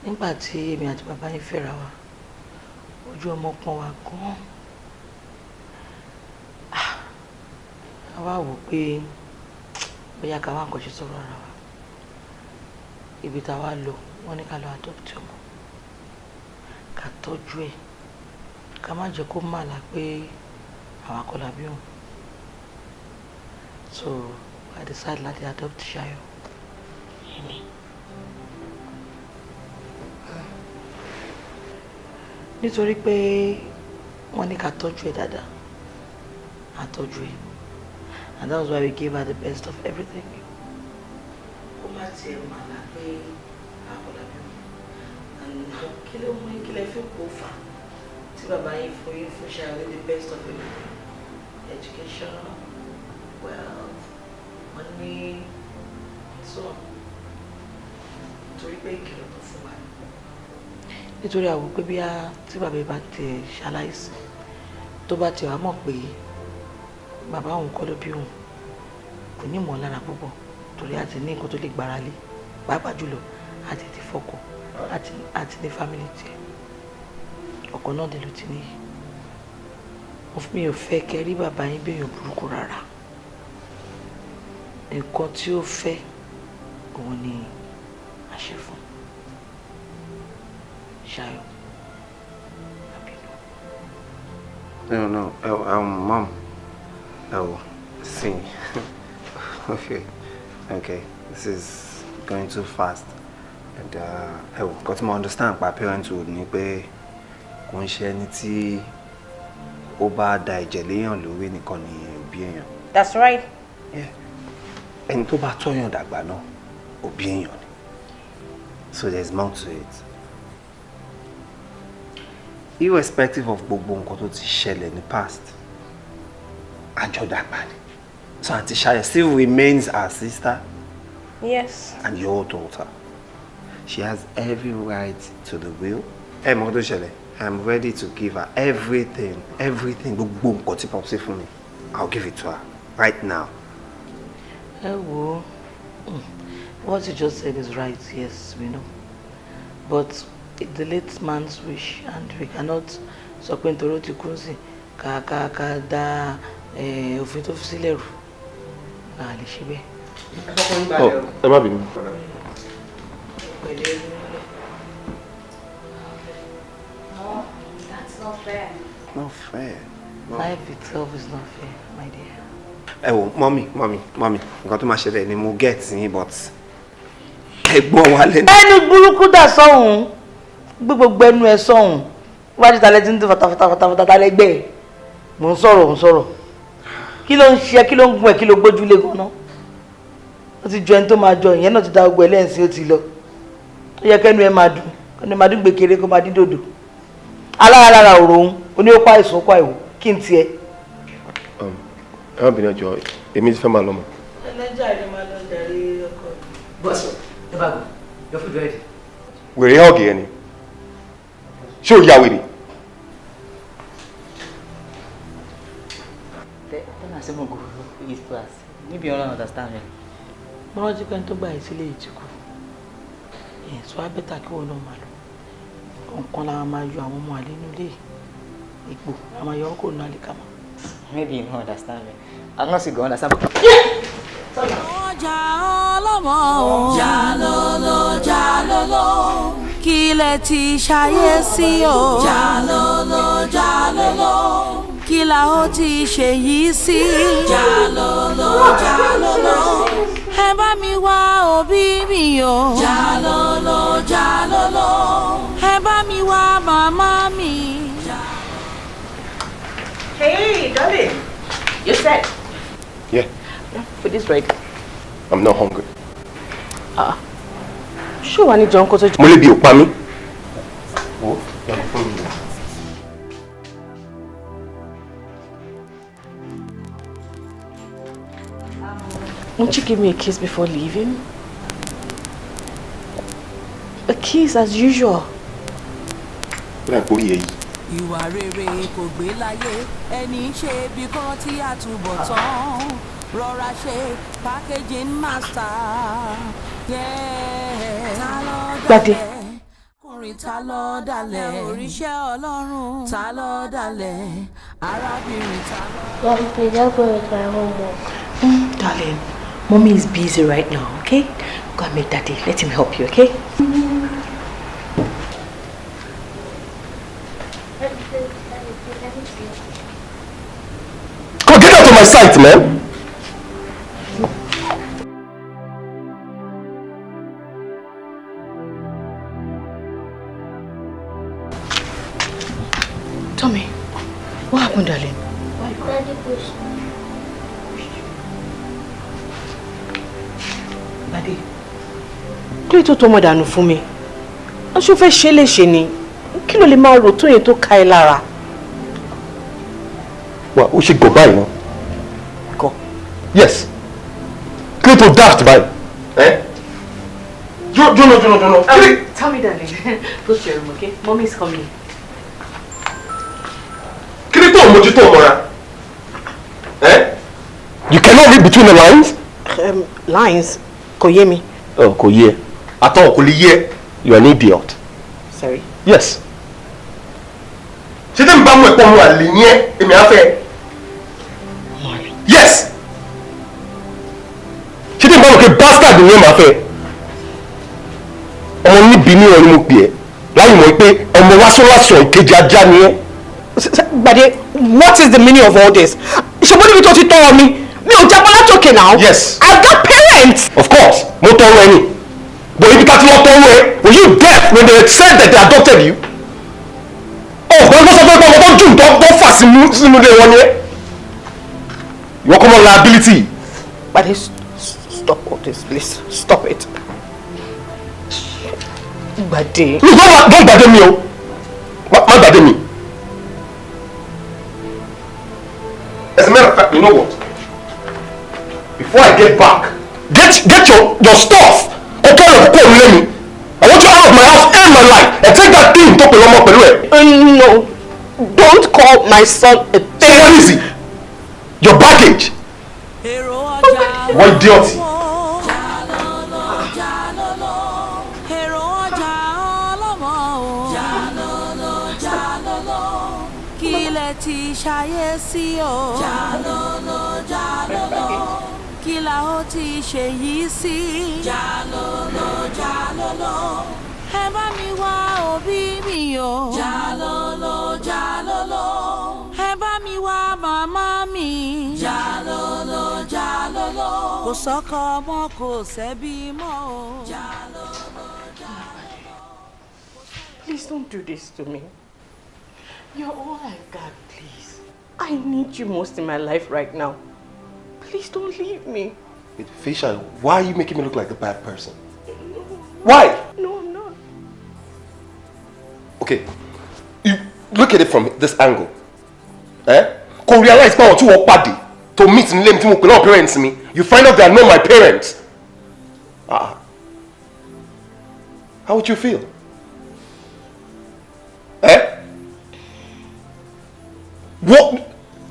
Nígbà tí èmi àti bàbá yín fẹ́ra wa, ojú ọmọ pọ́n wa gan-an. A wá wò pé bóyá ká wá nǹkan ṣe sọ̀rọ̀ ara wa. Ibi tá a wá lọ, wọ́n ní ká lọ adopt ọmọ, ká tọ́jú ẹ̀, ká má jẹ́ kó mà lá pé àwa kọ́ la bí òun. So I decide láti adopt Ṣayọ̀. Èmi nítorí pé wọ́n ní ká tọ́jú ẹ̀ dáadáa, a tọ́jú ẹ̀, and that was why we gave her the best of everything. Kó má tiẹ̀ mà lá pé àwa kọ́ la bí òun. And kí ló mú yín, kí lẹ fi kó fà tí bàbá yín fún yín, fún Ṣayọ̀ ní the best of everything? Education, wealth, money, and so on. Nítorí pé ìkìlọ̀ tó fún wa ni. Nítorí àwọn pé bí a tí bàbá yìí bá tiẹ̀ ṣaláìsí, tó bá tiẹ̀ wá mọ̀ pé bàbá òun kọ́ ló bí òun, kò ní mọ̀ lára púpọ̀, torí a ti ní nǹkan tó lè gbára lé, pàápàá jùlọ a ti ti fọkọ, a ti ní family tiẹ̀, ọkọ náà dẹ̀ ló ti níyì. Mi ò fẹ́ kẹ́ rí bàbá yín bí èèyàn burúkú rárá. Nǹkan tí ó fẹ́, òun ni a ṣe fún Ṣayọ̀. No, oh, Mom. Oh, see. Okay. This is going too fast. And, oh, got to understand by parenthood ni pé kò ń ṣe ẹni tí ó bá da ẹ̀jẹ̀ léèyàn lórí nìkan ni òbí èèyàn. That's right. Ẹni tó bá tọ́yàn dàgbà náà, òbí èèyàn ni. So there's more to it. Irrespective of gbogbo nǹkan tó ti ṣẹlẹ̀ ní past, àjọ dàgbà ni. So Aunty Shayo still remains our sister and your daughter. She has every right to the will. Ẹ mọ̀ tó ṣẹlẹ̀, I'm ready to give her everything, everything, gbogbo nǹkan tí Popsi fún mi. I'll give it to her right now. Ẹ wo, what you just said is right, yes, we know. But the late man's wish, and we cannot sọ pé nítorí ó ti kú sí ká dá òfin tó fi sílẹ̀ rù, a lè ṣe bẹ́ẹ̀. Oh, ẹ má bínú. Pẹ̀lẹ́. No, that's not fair. Not fair. No. Life itself is not fair, my dear. Ẹ wo, mummy, mummy, mummy, nǹkan tó máa ṣẹlẹ̀ ni mo get yín, but ẹ̀gbọ́n wa lẹ́nu. Ẹnu burúkú dà sọ́hùn, gbé gbogbo ẹnu ẹ sọ́hùn. Wájú ta lẹ́tí ń dún fatafata fatafata lẹ́gbẹ̀ẹ́. Mò ń sọ̀rọ̀, mò ń sọ̀rọ̀. Kí ló ń ṣe? Kí ló ń gún ẹ? Kí ló gbójúlé gan-an? Ó ti jọ ẹni tó máa jọ ìyẹn náà ti da gbogbo ẹ lẹ́yìn sí, ó ti lọ. Ó yẹ kẹ́nu ẹ máa dùn, kẹ́nu ẹ máa dún gbèkéré, kó máa dín dòdò. Alára lára òrò òun ó ní ó pa àìsàn, ó pa ìwò kí n tiẹ̀. Ẹ má bínú, ẹjọ́, èmi ti fẹ́ máa lọ mọ́. Ẹlẹ́jà rẹ máa lọ jàre ọkọ. Boss, ẹ bá gbọ́, your food ready. Wèrè ọ̀gì ẹ ni, ṣé o ya wèrè? Tell am say mo go eat first. Maybe you don't understand me. Mo rántí pé ẹni tó gbà yìí sílé yìí ti kú ẹ̀, sọ á better kí wọn náà máa lọ. Nǹkan la máa yọ àwọn ọmọ àlè nílé ipò a máa yọ wọn kò ní àlìkàmà. Maybe you don't understand me. I'm not going to understand. Ọjà ọlọ́mọ o. Jalolo jalolo. Kí lẹ ti ṣayé sí o. Jalolo jalolo. Kí la ó ti ṣe yìí sí. Jalolo jalolo. Ẹ bá mi wá òbí mi o. Jalolo jalolo. Ẹ bá mi wá màmá mi. Hey, darling. You set? Yeah. Yeah, food is ready. I'm not hungry. Ah. Ṣé wàá ní jẹun kó tó jẹun? Mo lè bi ò pa mí. Wo, yàgò fún mi. Won't you give me a kiss before leaving? A kiss as usual. Ó dà kórìí èyí. Ìwà rere kò gbé láyé, ẹni ṣe bí kan tí a túbọ̀ tán. Rọra ṣe packaging master. Yeah. Ta ló Gbadé. dalẹ̀? Ọkùnrin ta ló dalẹ̀? Oríṣẹ́ Ọlọ́run ta ló dalẹ̀? Arábìnrin ta ló. Mom, please help me with my homework. Darling, mommy is busy right now, okay? Go and meet daddy. Let him help you, okay? Come on, get out of my sight, man. Tommy, what happened, darling? Daddy pushed me. Gbadé. Kí ló tó tọmọ dànù fún mi? Wọ́n ṣó fẹ́ ṣe é léṣe ni. Kí ló lè máa rò tó yẹn tó ká ẹ lára? Wà ó ṣe gọ̀ báyìí náà. Gọ̀? Yes. Kí ló tó daft báyìí? Ẹ́ jóná jóná jóná. Tell me, darling. Go to your room, okay? Mommy is coming. Kí ló tó mójútó ọmọra? Ẹ́ you cannot read between the lines? Lines? Kò yé mi. Oh, kò yé ẹ. Àtọ̀ kò lè yé ẹ. You are an idiot. Sorry. Yes. Ṣé tẹ́mi bá mú ẹ̀pọ̀ ọmọ àlè ní ẹ́, èmi á fẹ́ ẹ? Yes. Ṣé tẹ́mi bá mọ̀ pé bastard ni ẹ máa fẹ́ ẹ? Ọmọ níbi ní ọ ni mo pè ẹ́. Láì mọ̀ pé ọmọ wáṣọ́wáṣọ́ ìkejì ajá ni ẹ́. Gbadé, what is the meaning of all this? Ṣé mo níbi tó ti tọrọ mi? Mi ò jábọ́ látòkè now. Yes. I've got parents. Of course, mo tọrọ ẹ ni. But ibi ká ti lọ tọrọ ẹ, were you deaf when they said that they adopted you? Ọ̀gbọ́n tó sọ pé ọmọ tó jù tó fà sínú ilé wọn ni ẹ́. Ìwọ kọ́ mọ́ liability. Gbadé, stop all this, please. Stop it. Gbadé. No, don't gbàdé mi o. Má gbàdé mi. As a matter of fact, you know what? Before I get back, get your stuff. Okay, kó o lé mi. I want you out of my house and my life and take that thing tó pẹ̀lú ọmọ pẹ̀lú ẹ̀. No, don't call my son a thing. So what is it? Your baggage. What idiot. Èrò ọjà ọlọ́mọ o. Jalolo jalolo. Kí lẹ ti ṣayé sí o. Jalolo jalolo. Kí la ó ti ṣe yìí sí. Jalolo jalolo. Ẹ bá mi wá òbí mi o. Jalolo jalolo. Ẹ bá mi wá màmá mi. Jalolo jalolo. Kò sọ́kọ mọ́ kò sẹ́bí mọ́ o. Jalolo jalolo. Please don't do this to me. You're all I've got, please. I need you most in my life right now. Please don't leave me. Wait, Fisha, why are you making me look like a bad person? No. Why? No, I'm not. Okay, you look at it from this angle. Eh? Kò realize pé àwọn tí wọ́n pàdé to meet nílé mi tí mo pè náà parents mi, you find out they are not my parents. Ah. How would you feel? Eh? What?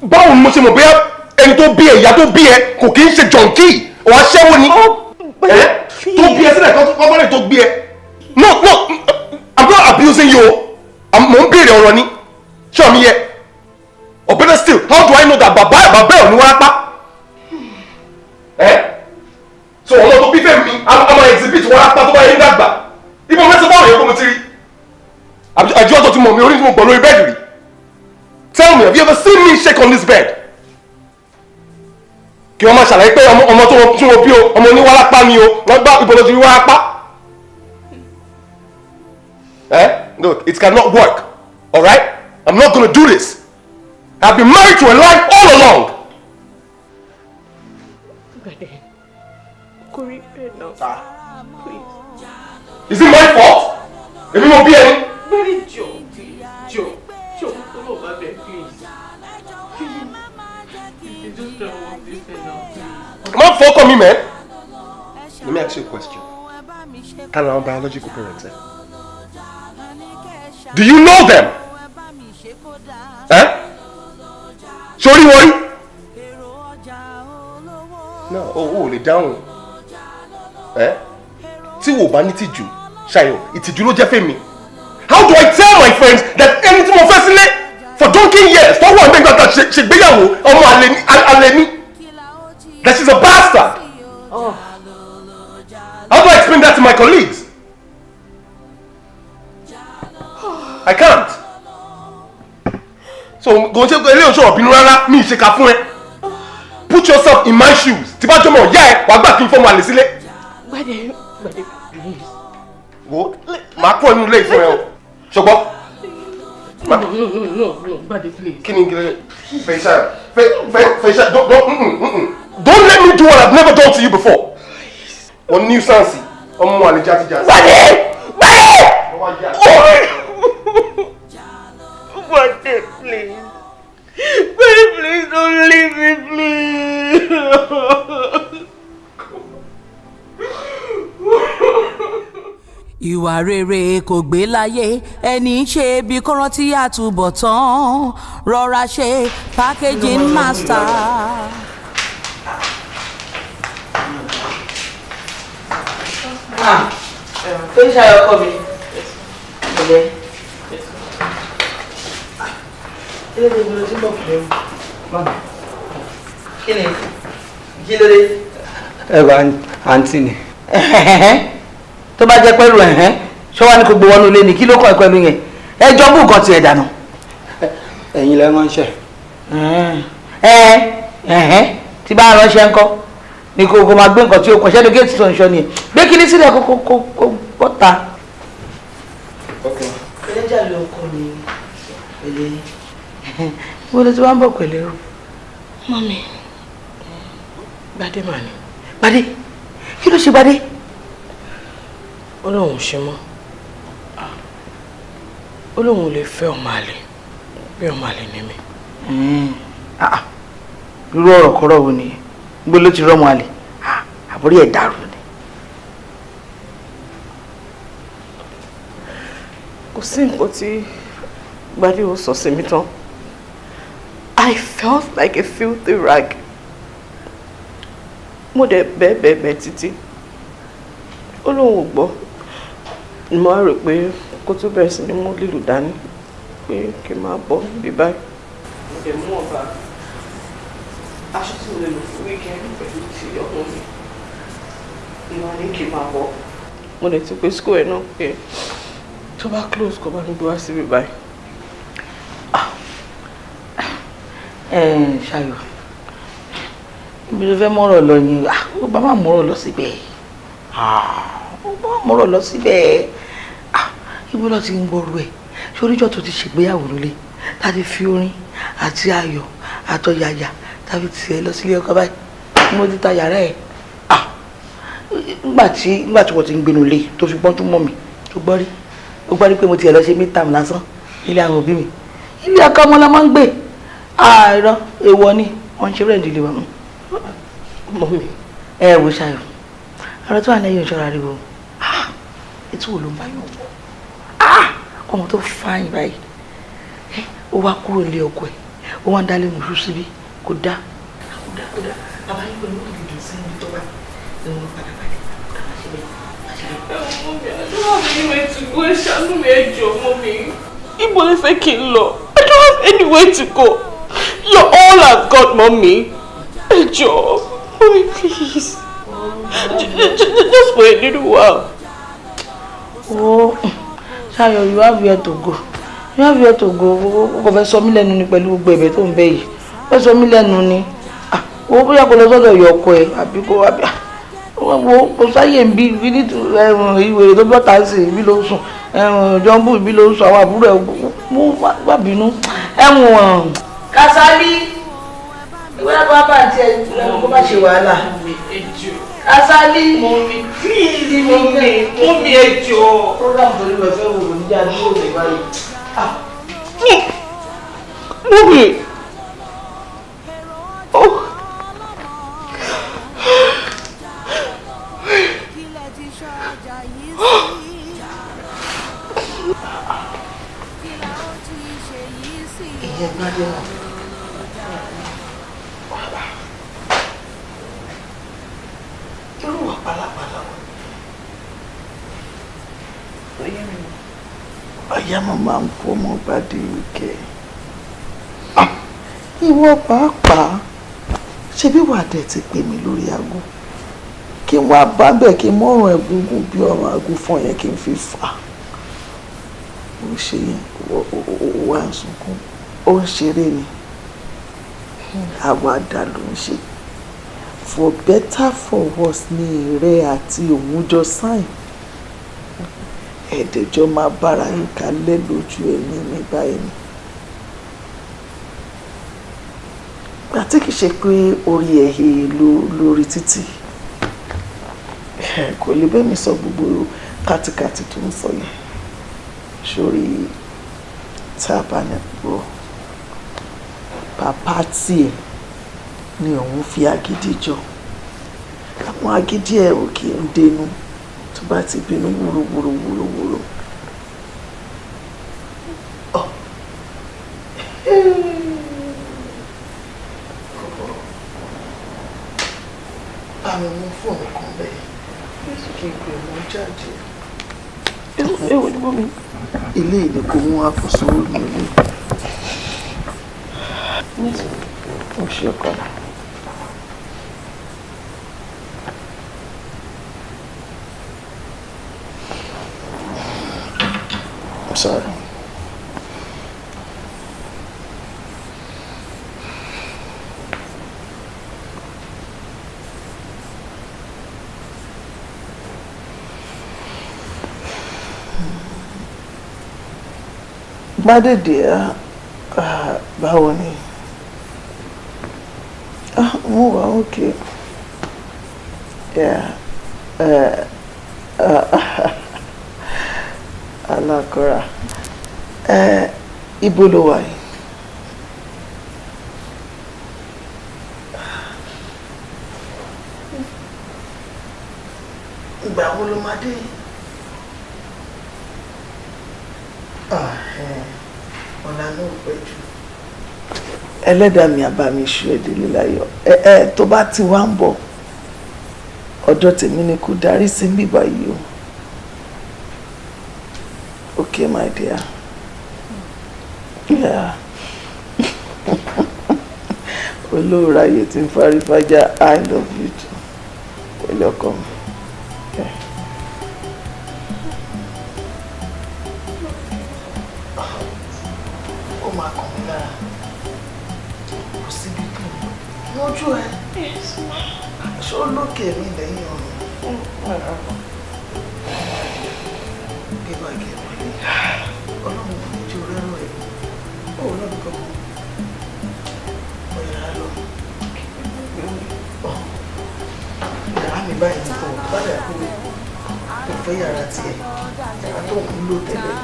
Báwo ni mo ṣe mọ̀ bóyá ẹni tó bí ẹ, ìyá tó bí ẹ kò kí ń ṣe jọ̀ǹkì ọ̀ aṣẹ́wó ni? Eh? Tó bí ẹ sílẹ̀ kọ́ bọ́lẹ̀ tó gbé ẹ. No, no, I'm not abusing you. Mo ń béèrè ọ̀rọ̀ ni. Ṣé mi yẹ? Or better still, how do I know that bàbá bàbá ẹ̀ ò ní wárápá? Ẹ́ so ọmọ tó bí fẹ́ mi, a máa exhibit wárápá tó bá yẹn dàgbà. Ibo mẹ́sàn-án báwọn yẹn kó mo ti rí? Àjọ tó ti mọ̀ mi orí tí mo gbọ́ lórí bed rí. Tell me, have you ever seen me shake on this bed? Kí wọ́n máa ṣàlàyé pé ọmọ tó wọ́n tí wọ́n bí o, ọmọ oníwárápá ni o, wọ́n gbá ìbọn lójú wárápá. Eh? Look, it cannot work. Alright? I'm not gonna do this. I've been married to a lie all along. Gbadé, kò rí bẹ́ẹ̀ náà. Please. Is it my fault? Èmi mo bí ẹni. Gbadé, jọ̀ọ́, jọ̀ọ́, jọ̀ọ́, Ọlọ́run bá bẹ̀, please. Please, just try and work this thing out, please. Má fọkàn mi, man. Let me ask you a question. Ta ni àwọn biological parents ẹ? Do you know them? Eh? Sórí wọ́n rí? No, o ò lè dáhùn. Eh? Tí wò bá ní tìjú, Ṣayọ̀, ìtìjú ló jẹ́ fẹ́mi. How do I tell my friends that ẹni tí mo fẹ́ sílé for donkey years tó wà nígbà tá a ṣègbéyàwó, ọmọ àlè ní? That she's a bastard. Oh. How do I explain that to my colleagues? I can't. So, kò ń ṣe eléyìí oṣù ọ̀bínú rárá, mi ì ṣe ká fún ẹ. Put yourself in my shoes. Tí bá jọmọ ìyá ẹ, wàá gbà kí n fọmọ àlè sílé. Gbadé, Gbadé, please. Wo, màá kúrò nínú ilé ìfún ẹ o. Ṣùgbọ́n. No, no, no, no, no, Gbadé, please. Kí ni kí ni? Fèyíṣà, Fèyíṣà, don't, don't, Don't let me do what I've never done to you before. Wọ́n nuisance, ọmọ àlè játijàti. Gbadé! Gbadé! Gbadé, please. Gbadé, please don't leave me, please. Ìwà rere kò gbé láyé, ẹni ṣe bí kò rántí àtúbọ̀tán, rọra ṣe, packaging master. Tó ń ṣayọ ọkọ mi. Ẹ̀lẹ́. Ilé ìgbìmọ̀ ló ti ń bọ̀ pẹ̀lú. Kí ni? Kí ló dé? Ẹ bá àǹtí ni. Tó bá jẹ́ pẹ̀lú ẹ̀hẹ́n, ṣé wàá ní kó gbé wọnú ilé ni? Kí ló kọ́ ẹ pẹ̀lú yẹn? Ẹ jọ bú nǹkan tiẹ̀ dànù. Ẹ̀yin lẹ ránṣẹ́. Ẹ̀hẹ́n, tí bá ránṣẹ́ ńkọ́ ni kò máa gbé nǹkan tí ó kàn ṣẹ́nu géètì tó ń ṣọ nìyẹn. Gbé kíní sílẹ̀ kó bọ́ta. Ẹlẹ́jà ló kọ́ mi pẹ̀lẹ́. Mo lè ti wá ń bọ̀ pẹ̀lẹ́ o. Mọ́mí, Gbadé mà ní. Gbadé? Kí ló ṣe Gbadé? Ó lóun ò ṣe mọ́. Ó lóun ò lè fẹ́ ọmọ àlè bí ọmọ àlè ní mi. Irú ọ̀rọ̀ kọ́rọ̀ wo nìyẹn? Gbé ló ti rọ́mọ àlè? Àbúrò ẹ̀ dàrú ni. Kò sí nǹkan tí Gbadé ò sọ sí mi tán. I felt like a filthy rag. Mo dẹ̀ bẹ́ẹ̀ bẹ́ẹ̀ bẹ́ẹ̀ títí. Ó lóun ò gbọ́. Mo wá rò pé kó tó bẹ̀rẹ̀ sí ní mú lílù dání pé kí n máa bọ̀ bí báyìí. Mo dẹ̀ mú ọ̀bà aṣọ tí mo lè lò fún weekend pẹ̀lú ti ọmọ mi. Mo wá ní kí n máa bọ̀. Mo dẹ̀ ti pe school ẹ̀ náà pé tó bá close kó bá mi gbé wá síbí báyìí. Ṣayọ̀, ibi tó fẹ́ mọ́rọ̀ lọ yẹn, ó bá má mọ́rọ̀ lọ síbẹ̀. Ó bá má mọ́rọ̀ lọ síbẹ̀. Ibo lọ ti ń gbọ́rú ẹ̀? Ṣoríjọ́ tó ti ṣègbéyàwó nílé, tá ti fi orin àti ayọ̀ àtọ̀yàyà tàbí tiẹ̀ lọ sílé ọkọ báyìí. Mo ti ta yàrá ẹ̀. Nígbà tí wọ́n ti ń gbénu ilé tó fi pọ́njú mọ́ mi, tó gbọ́ rí. Ó gbọ́ rí pé mo tiẹ̀ lọ ṣe midterm lásán nílé àwọn òbí mi. Ilé ọkọ ọmọ la máa ń gbé. Àìrọ́, èèwọ̀ ni, wọ́n ń ṣe rẹ̀ nílé wa. Mọ́mí. Ẹ wo Ṣayọ̀, ọ̀rọ̀ tó wà lẹ́yìn ìṣọ́ra rí o. Etí wo ló ń bá yàn wọ̀? Ọmọ tó fáyìn báyìí. Ó wá kúrò nílé ọkọ ẹ̀, ó wá ń dálé mùsùn síbí, kò dá. Kò dá, kò dá. Bàbá yín pẹ̀lú ìdùnnú sí ibi tó wà. Ìwọ̀n padà balẹ̀. Má ṣe bẹ́ẹ̀, má ṣe bẹ́ẹ̀. Mọ́mí, I don't have anywhere to go. Ẹ ṣàánú mi, ẹ jọ̀ọ́, mọ́mí. Ibo lẹ fẹ́ kí n lọ? I don't have anywhere to go. You're all I've got, mommy. Ẹ jọ̀ọ́, mommy, please. Just for a little while. Oh, Ṣayọ̀, you have where to go. You have where to go. O kò fẹ́ sọ mí lẹ́nu ni pẹ̀lú gbogbo ẹ̀bẹ̀ tó ń bẹ̀ yìí. Fẹ́ sọ mí lẹ́nu ni. Wo bóyá kò lọ sọ́dọ̀ ìyá ọkọ ẹ̀ àbí kò àbí. Wo kò sáyè ń bí bí ní ìwé tó bọ́ta sí ibi ló ń sùn. Jọ́mbù ibi ló ń sùn, àwọn àbúrò ẹ̀ mú wá bínú. Ẹ̀wọ̀n. Kásálí, ìwé àbá bá àti ẹ̀ kó má ṣe wàhálà. Kásálí. Mommy, please, mommy, mommy, ẹ jọ̀ọ́. Program tó ní wẹ̀fẹ́ wò ló ní jẹ́ àdúgbò rẹ̀ báyìí. Mommy. Oh. Ìyẹn gbádùn náà. Irú wà pálapàla wọn. Ọ̀yá mo máa ń kó ọmọ gbadé kẹ. Ìwọ pàápàá ṣe bí wàá dẹ̀ ti pè mí lórí aago kí n wá bá bẹ̀ kí n mọ̀rùn ẹ̀gúngún bí ọ̀rùn àgùnfọ̀n yẹn kí n fi fà á. Ó ṣe yẹn ó wá ń sunkún, ó ń ṣeré ni, àwàdà ló ń ṣe. For better for worse ni ìrẹ́ àti òun jọ sign. Ẹ̀ẹ́dẹ̀jọ́ máa bára yín kalẹ̀ lójú ẹ̀mí mi báyìí ni. Ìgbà tí kìí ṣe pé orí ẹ̀ he lórí títì, kò lè bẹ́ẹ̀ mi sọ gbogbo kátikàti tó ń sọ yẹn. Sórí tá a bá ní gbọ́, bàbá tiẹ̀ ni òun fi agídí jọ. Àwọn agídí ẹ̀ ò kì í dénú tó bá ti bínú wúru wúru wúru wúru. Bá mi mú fóònù kan bẹ́ẹ̀ kí n pè wọ́n jáde. Ewo ni mọ́mi. Ilé ìní kò mú àkóso mi lé. Ó ṣe ọkọ. I'm sorry. Gbádèdè, báwo ni? Mo wà okay. Yeah. Alákọ̀ọ́ra. Ibo ló wà yìí? Ìgbà wo ló máa dé? Ọ̀la náà pẹ́ jù. Ẹlẹ́dàá mi àbá mi ṣú ẹ̀ délé láyọ̀. Ẹ tó bá ti wá ń bọ̀, ọ̀dọ̀ tèmi ni kò darí sí bíbá yìí o. Okay, my dear. Yeah. Olóòrà ayé tí ń farífájá, I love you too. Pẹ̀lú ọkọ mi. Yeah. Ó máa kàn mí lára. Kò síbi tó ń lọ. Lójú ẹ. Ṣé ó lókè mi lẹ́yìn ọ̀run? Gbé báàgì ẹ̀ wọlé. Ọlọ́run ò ní jẹ́ orẹ́rọ̀ ẹ̀. Ó lọ́bi kankan. Mo yàrá lọ. Yàrá mi báyìí ní kò bá dà pé kò fẹ́ yàrá tiẹ̀. Yàrá tó ń lò tẹ́lẹ̀.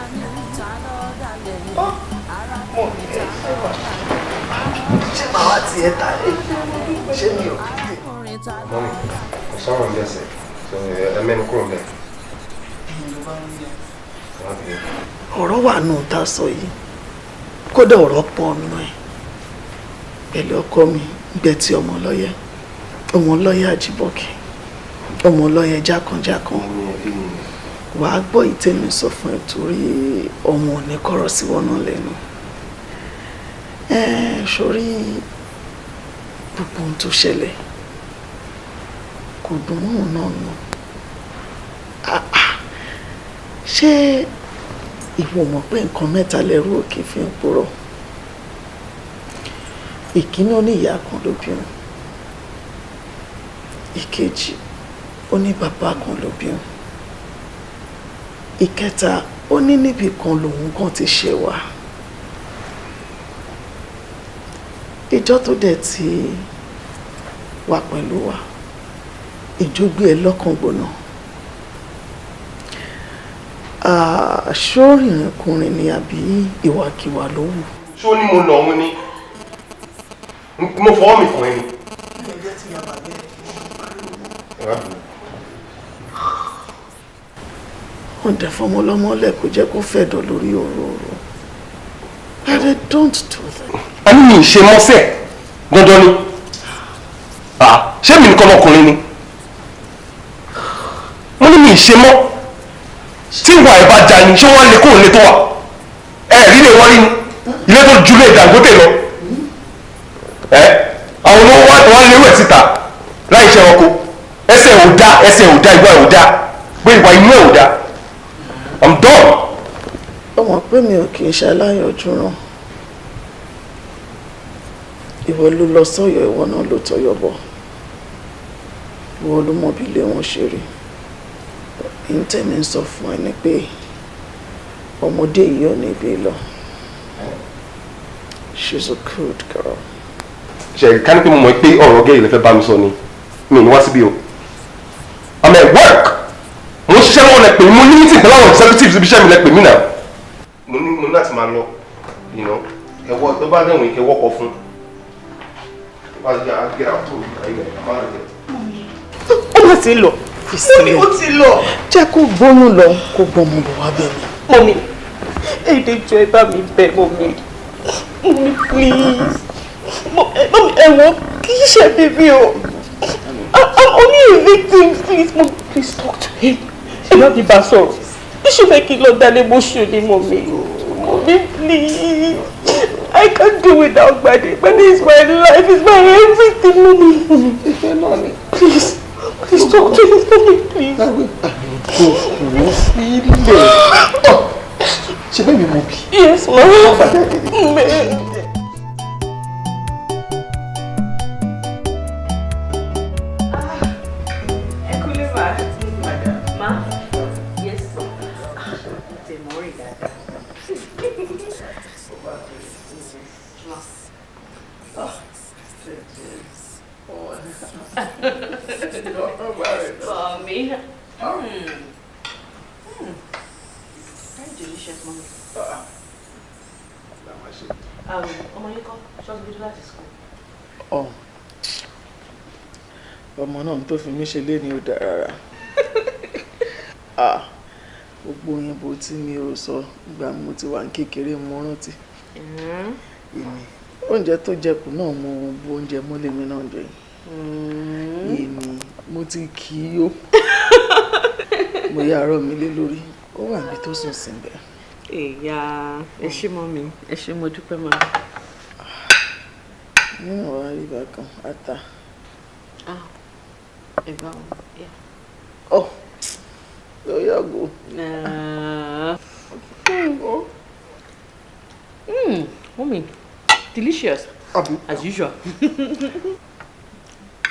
Mo ní ẹ ṣé wà. Ṣé màá wá tiẹ̀ ta ẹ̀? Ṣé mi ò kí tè? Mọ́mí, kò sọ̀rọ̀ ń bẹ̀sẹ̀, ẹ mẹ́nu kúrò ń bẹ̀. Ọ̀rọ̀ wà nù tá a sọ yìí, kódà ọ̀rọ̀ pọ̀ nù ẹ̀. Pẹ̀lú ọkọ mi gbẹ tí ọmọ lọ́yẹ, ọmọ lọ́yẹ àjíbọ̀kẹ́, ọmọ lọ́yẹ jákànjákàn. Wàá gbọ́ ìtẹ́mi sọ fún ẹ torí ọmọ ò ní kọ̀rọ̀ sí wọn náà lẹ́nu. Ẹ sórí gbogbo ohun tó ṣẹlẹ̀ kò dùn mọ́ òun náà nù. Ah, ah. Ṣé ìwọ mọ̀ pé nǹkan mẹ́ta lẹ́rú òkè fi ń purọ́? Ìkíní, ó ní ìyá kan ló bí òun. Ìkejì, ó ní bàbá kan ló bí òun. Ìkẹta, ó ní níbì kan lòun kan ti ṣe wá. Ìjọ tó dẹ̀ ti wà pẹ̀lú wa, ìjọ gbé ẹ lọ́kàn gbóná, ṣó rìnrìnkùnrin ni àbí ìwàkiwà ló wù? Ṣé ó ní mo nà òun ni? Mo fọwọ́ mi kàn ẹ́ ni. Wọ́n dẹ̀ fọmọ ọlọ́mọ lẹ̀, kó jẹ́ kó fẹ̀dọ̀ lórí òróró. Daddy, don't do that. A ní mi ì ṣe mọ́sẹ̀ dandan ni. Ah, ṣé mi nìkan ọmọkùnrin ni? Mo ní mi ì ṣe mọ́. Tí ìwà ẹ̀ bá ja ni, ṣé wọ́n lè kóun lè tó wà ẹ rí lè wọ́n rí ni ilé tó ju lé Dangote lọ. Ẹ àwọn olówó wá wọ́n lérò ẹ̀ síta láì ṣe ẹranko. Ẹsẹ̀ ò dá, ẹsẹ̀ ò dá, ìwà ẹ̀ ò dá, pé ìwà inú ẹ̀ ò dá. I'm done. Ó mọ̀ pé mi ò kì í ṣe aláyọ̀jú ràn. Ìwọ ló lọ sọ́yọ̀, ìwọ náà ló tọyọ̀ bọ̀, ìwọ ló mọ bí ilé wọn ṣe rí. Ní tẹ̀mí ń sọ fún ẹ ni pé ọmọdé yìí ò ní ibi lọ. She's a good girl. Ṣe ká ní pé mo mọ̀ pé ọ̀rọ̀ gẹ́ ilẹ̀ fẹ́ bá mi sọ ni, mi ò ní wá síbí o. I'm at work, mo ń ṣiṣẹ́ lọ́wọ́ lẹ pè mí. Mo ní meeting pẹ̀lú àwọn executives ibi iṣẹ́ mi lẹ pè mí náà. Mo ní láti máa lọ. Ẹwọ́ tó bá dẹ̀wọ̀n ìkẹ́ wọ́kọ̀ fún tó bá yà á get out tó ayé ẹ̀ máa jẹ. Ó mà ti lọ. Mummy, ó ti lọ. Jẹ́ kó gbóyún lọ, kó gbọ́mọ bọ̀ wá bẹ̀ mí. Mummy, èdè jọ, ẹ bá mi bẹ̀ mummy. Mummy, please. Mummy, ẹ̀wọ̀n kì í ṣe bíbí o. I'm only a victim, please. Mummy, please talk to him. Ẹ bá mi bá sọ̀rọ̀. Bíṣu fẹ́ kí n lọ dálé mọ́ṣú ni, mummy. Mummy, please. I can't do without Gbade. Gbade is my life, is my everything, mummy. Ìfẹ́ náà ni. Please, please talk to him, mummy, please. Kò kúrò sílẹ̀. Ṣe bẹ́ẹ̀ mi mo bí. Yes, ma. Ma. Ẹ kúlé ma. Ma. Yes. Tẹ̀ mọ́ rí dáadáa. Ma. Mommy. Very delicious, mommy. Ọmọ yín kọ́, ṣọ́ọ́tù bí láti school? Ọ ọmọ náà tó fi mí ṣe lé ní ò dáa rárá. Ah, gbogbo òyìnbó tí mi ò sọ ìgbà mo ti wà ní kékeré, mo rántí. Èmi oúnjẹ tó jẹkù náà, mo bu oúnjẹ mọ́lẹ̀ mi náà jẹ. Èmi mo ti kì í yó, mo yá àárọ̀ mi lé lórí, ó wà níbi tó sùn sí bẹ́ẹ̀. Ìyá, ẹ ṣé mummy, ẹ ṣé, mo dúpẹ́ ma. Nínú wa rí bákan ata. Ah, ẹ bá wọn. Yeah. Ọ ló yàgò. Mummy, delicious. Àbí? As usual.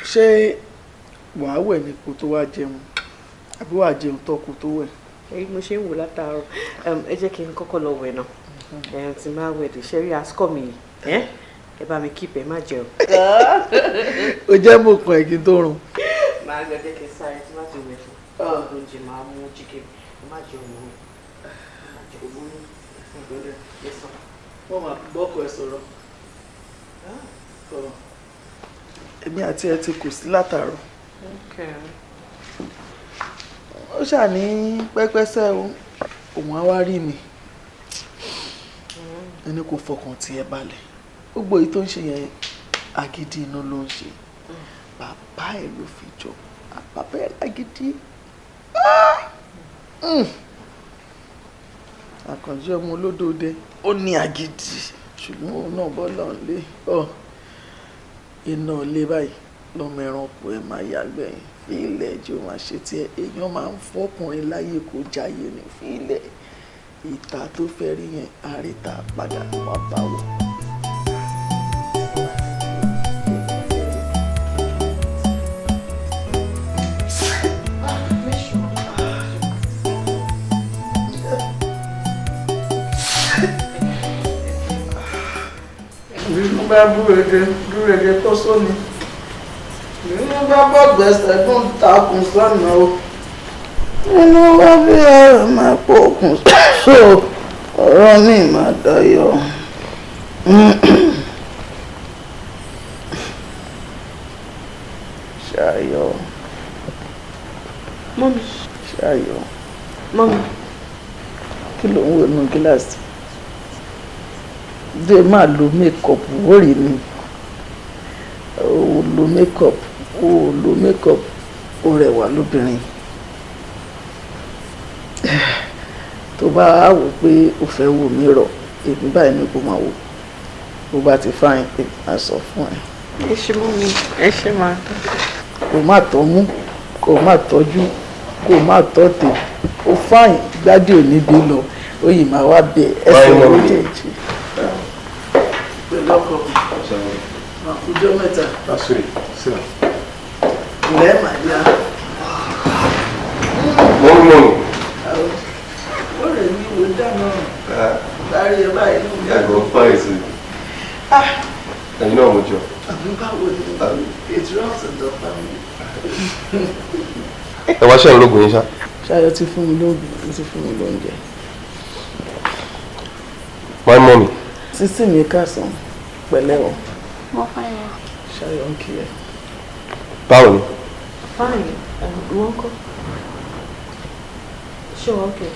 Ṣé wàá wẹ̀ ní kó tó wá jẹun, àbí wàá jẹun tó kó tó wẹ̀? Èyí mo ṣe ń wò látàárọ̀. Ẹ jẹ́ kí n kọ́kọ́ lọ wẹ̀ náà. Tí n bá wẹ̀ dé, ṣe rí asukọ̀ mi yìí. Ẹ bá mi keep ẹ, má jẹun. Ó jẹ́ mọ̀ kan ẹ̀ kí n tó rùn. Màá gbẹ, jẹ́ kí n sáré tí má ti wẹ̀ fún. Oúnjẹ máa mú chicken, ẹ má jẹun mọ́. Ẹ má jẹun mọ́. Yes, sir. Wọ́n máa bọ́kọ̀ ẹ sọ̀rọ̀. Èmi àti ẹ ti kù sí látàárọ̀. Okay. Ó ṣàní pẹ́pẹ́sẹ́ o, òun á wá rí mi. Ẹni kò fọkàn tí ẹ balẹ̀, gbogbo èyí tó ń ṣe yẹn, agídí inú ló ń ṣe. Bàbá ẹ ló fi jọ, bàbá ẹ lágídí. Àkànjí ọmọ olódòdé, ó ní agídí, ṣùgbọ́n òun náà bọ́ lọ́n lé ọ iná lé báyìí lọ́mọ ẹranko ẹ̀ máa yàgbẹ́yìn. Fílẹ̀ jẹ́ ó máa ṣe tiẹ̀. Èèyàn máa ń fọkùnrin láyè kó jáyé ní fílẹ̀. Ìta tó fẹ́ rí yẹn, àríta padà wà bá wọ̀. Bínú bá búrẹ́dẹ́ búrẹ́dẹ́ kó sóni, bínú bá bọ́ gbẹ̀sẹ̀ gùn takùn sọ́nà o, nínú wá bí ọ̀rọ̀ máa pọ̀ òkun sọ ọ̀rọ̀ mi máa dayọ̀. Ṣayọ̀. Mummy. Ṣayọ̀. Mummy. Kí ló ń wò nínú gíláàsì? Dé máa lo makeup wórì ni. Ó lo makeup, ó lo makeup, ó rẹwà lóbìnrin. Tó bá wò pé o fẹ́ wò mí rọ̀, èmi báyìí ni kò máa wò. Bó bá ti fáyín, èmi máa sọ fún ẹ. Ẹ ṣé mummy, ẹ ṣé ma. Kò má tọ́ mú, kò má tọ́jú, kò má tọ́tẹ̀. Ó fáyín gbádùn òní bí lọ, ó yìí máa wá bẹ ẹsẹ̀ méjèèjì. Pẹ̀lú ọkọ mi, màkújọ́ mẹ́ta. Ǹlẹ́ màdíà. Mummy, mummy. Ó rẹ̀ mí wò dáná. Lárí ẹ báyìí ló ń bá. Yàgò fáyì sí. Ẹ̀yin náà mo jọ. Àbí báwo ni? It runs in the family. Ẹ wá ṣe ìlógun yín ṣá. Ṣayọ̀ ti fún mi lóògùn, ó ti fún mi lóúnjẹ. My mommy. Sísí mi kásán, pẹ̀lẹ́ o. Mo fine ma. Ṣayọ̀ ń kí ẹ. Báwo ni? Fine, ìwọ ńkọ́? Ṣé wọ́n okay?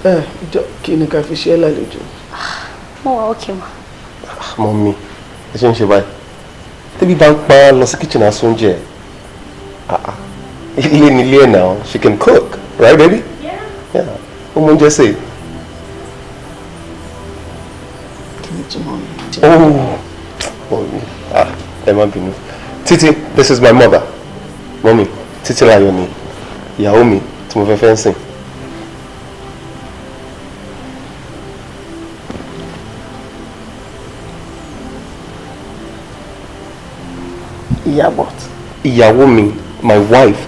Ẹ jọ, kí ni ká fi ṣe é lálejò? Mo wà okay ma. Mummy, ẹ ṣe ń ṣe báyìí. Tẹ́bí bá ń pa lọ sí kitchen aṣọ oúnjẹ. Ilé ni ilé ẹ̀ náà, she can cook, right baby? Yeah. Yeah, ó mọ oúnjẹ sè. Kí ni túmọ̀ mi? Oh, mummy, ẹ má bínú. Títí, this is my mother. Mummy, Títílayọ̀ ni ìyàwó mi tí mo fẹ́ fẹ́ ń sìn. Ìyàbọ̀. Ìyàwó mi, my wife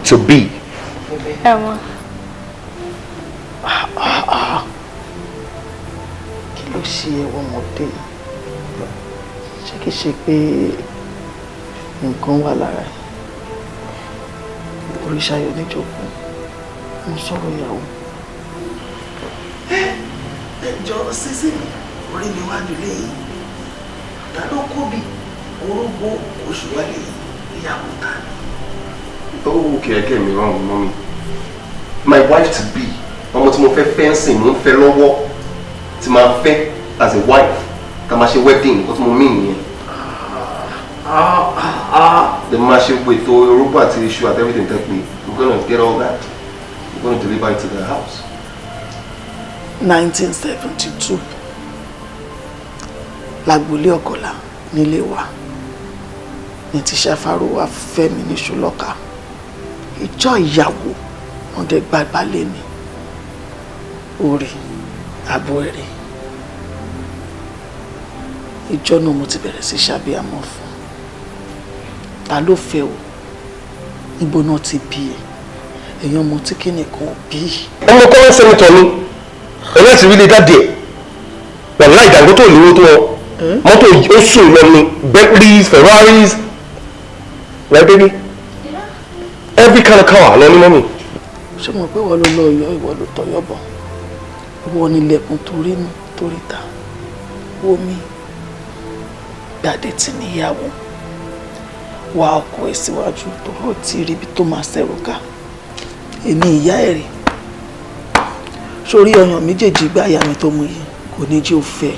to be. Ẹ mọ. Kí ló ṣe ẹwọ́ ọmọdé? Ṣé kìí ṣe pé nǹkan wà lára ẹ̀? Oríṣayọ̀ níjókòó, mo sọ̀rọ̀ ìyàwó. Ẹ jọ sísè mi, orí mi wá nílé yìí. Ta ló kó bí orógbó oṣù wálé ìyàwó ta ni? Oh, okay, I get me wrong, mommy. My wife to be, ọmọ tí mo fẹ́ fẹ́ ń sìn, mo ń fẹ́ lọ́wọ́, tí máa fẹ́ as a wife, ká máa ṣe wedding, nǹkan tí mo mean nìyẹn. The máa ṣe ètò orógbó àti iṣu àti everything tẹ́ pé we're gonna get all that. We're gonna deliver it to the house. 1972 lágbolé Ọ̀kọ̀lá nílé wa ní ti ṣàfàrò wa fẹ́ mi ní ṣùlọ́ka. Ìjọ ìyàwó wọn dẹ gbàgbá lé mi orí àbọ̀ ẹ̀rẹ̀. Ìjọ náà mo ti bẹ̀rẹ̀ sí ṣàbíamọ fún. Ta ló fẹ́ o? Níbo náà ti bí ẹ? Èèyàn ọmọ tí kìnìún kan bí. Ọmọ kọ́lá sẹ́nitọ̀ ni ẹ̀rọ ti rí lè dáadé ẹ̀ wàhálà ìdàgbò tó lówó tó wọn mọ́tò ó sùn lọ ni Bentleys, Ferraris, right baby? Yeah. Every kind of car lọ ní mọ́mì. Ṣé mo pé ìwọ ló lọ Ọ̀yọ́, ìwọ ló tọ̀yọ́ bọ̀, ìwọ nílẹ̀kùn torí nù torí ta wo mi gbàdé tí níyàwó wa ọkọ ẹ̀ síwájú tó ti rí ibi tó máa ṣẹ̀rù ká. Èmi ìyá ẹ̀ rè sórí ọyàn méjèèjì gbá ìyá mi tó mú yìí kò ní jẹ́ òfẹ́.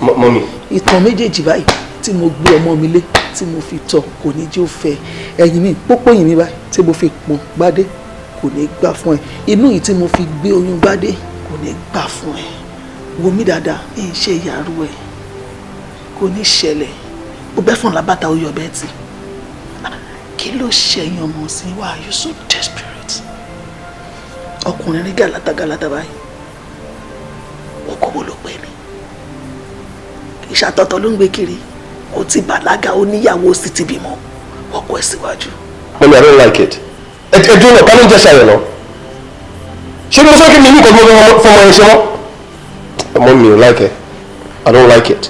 Mọ́mì. Ìtàn méjèèjì báyìí tí mo gbé ọmọ mi lé tí mo fi tọ́ kò ní jẹ́ òfẹ́. Ẹ̀yìn mi pópó yìí mi báyìí tí mo fi pọ́n gbádé Kò ní gbà fún ẹ. Inú yìí tí mo fi gbé oyún Gbádé kò ní gbà fún ẹ. Wo mí dáadáa, mi ń ṣe ìyàrú ẹ. Kò ní ṣẹlẹ̀. Ó bẹ́ fún làbàtà, ó yọ bẹ́ẹ̀ tì. Kí ló ṣẹyìn ọmọ sí? Why are you so desperate? Ọkùnrin rí gàlátà gàlátà báyìí, okòwò ló pè ní ìṣàtọ̀tọ̀ ló ń gbé kiri. Ó ti bàlágà, ó níyàwó, ó sì ti bímọ, ọkọ ẹ̀ síwájú. Mommy, I don't like it. Ẹ dúró náà, ká ló ń jẹ́ Ṣayọ̀ náà? Ṣé mo sọ kí mi ní nǹkan tó fọmọ yẹn ṣe mọ́? Ọmọ mi ò like it. I don't like it.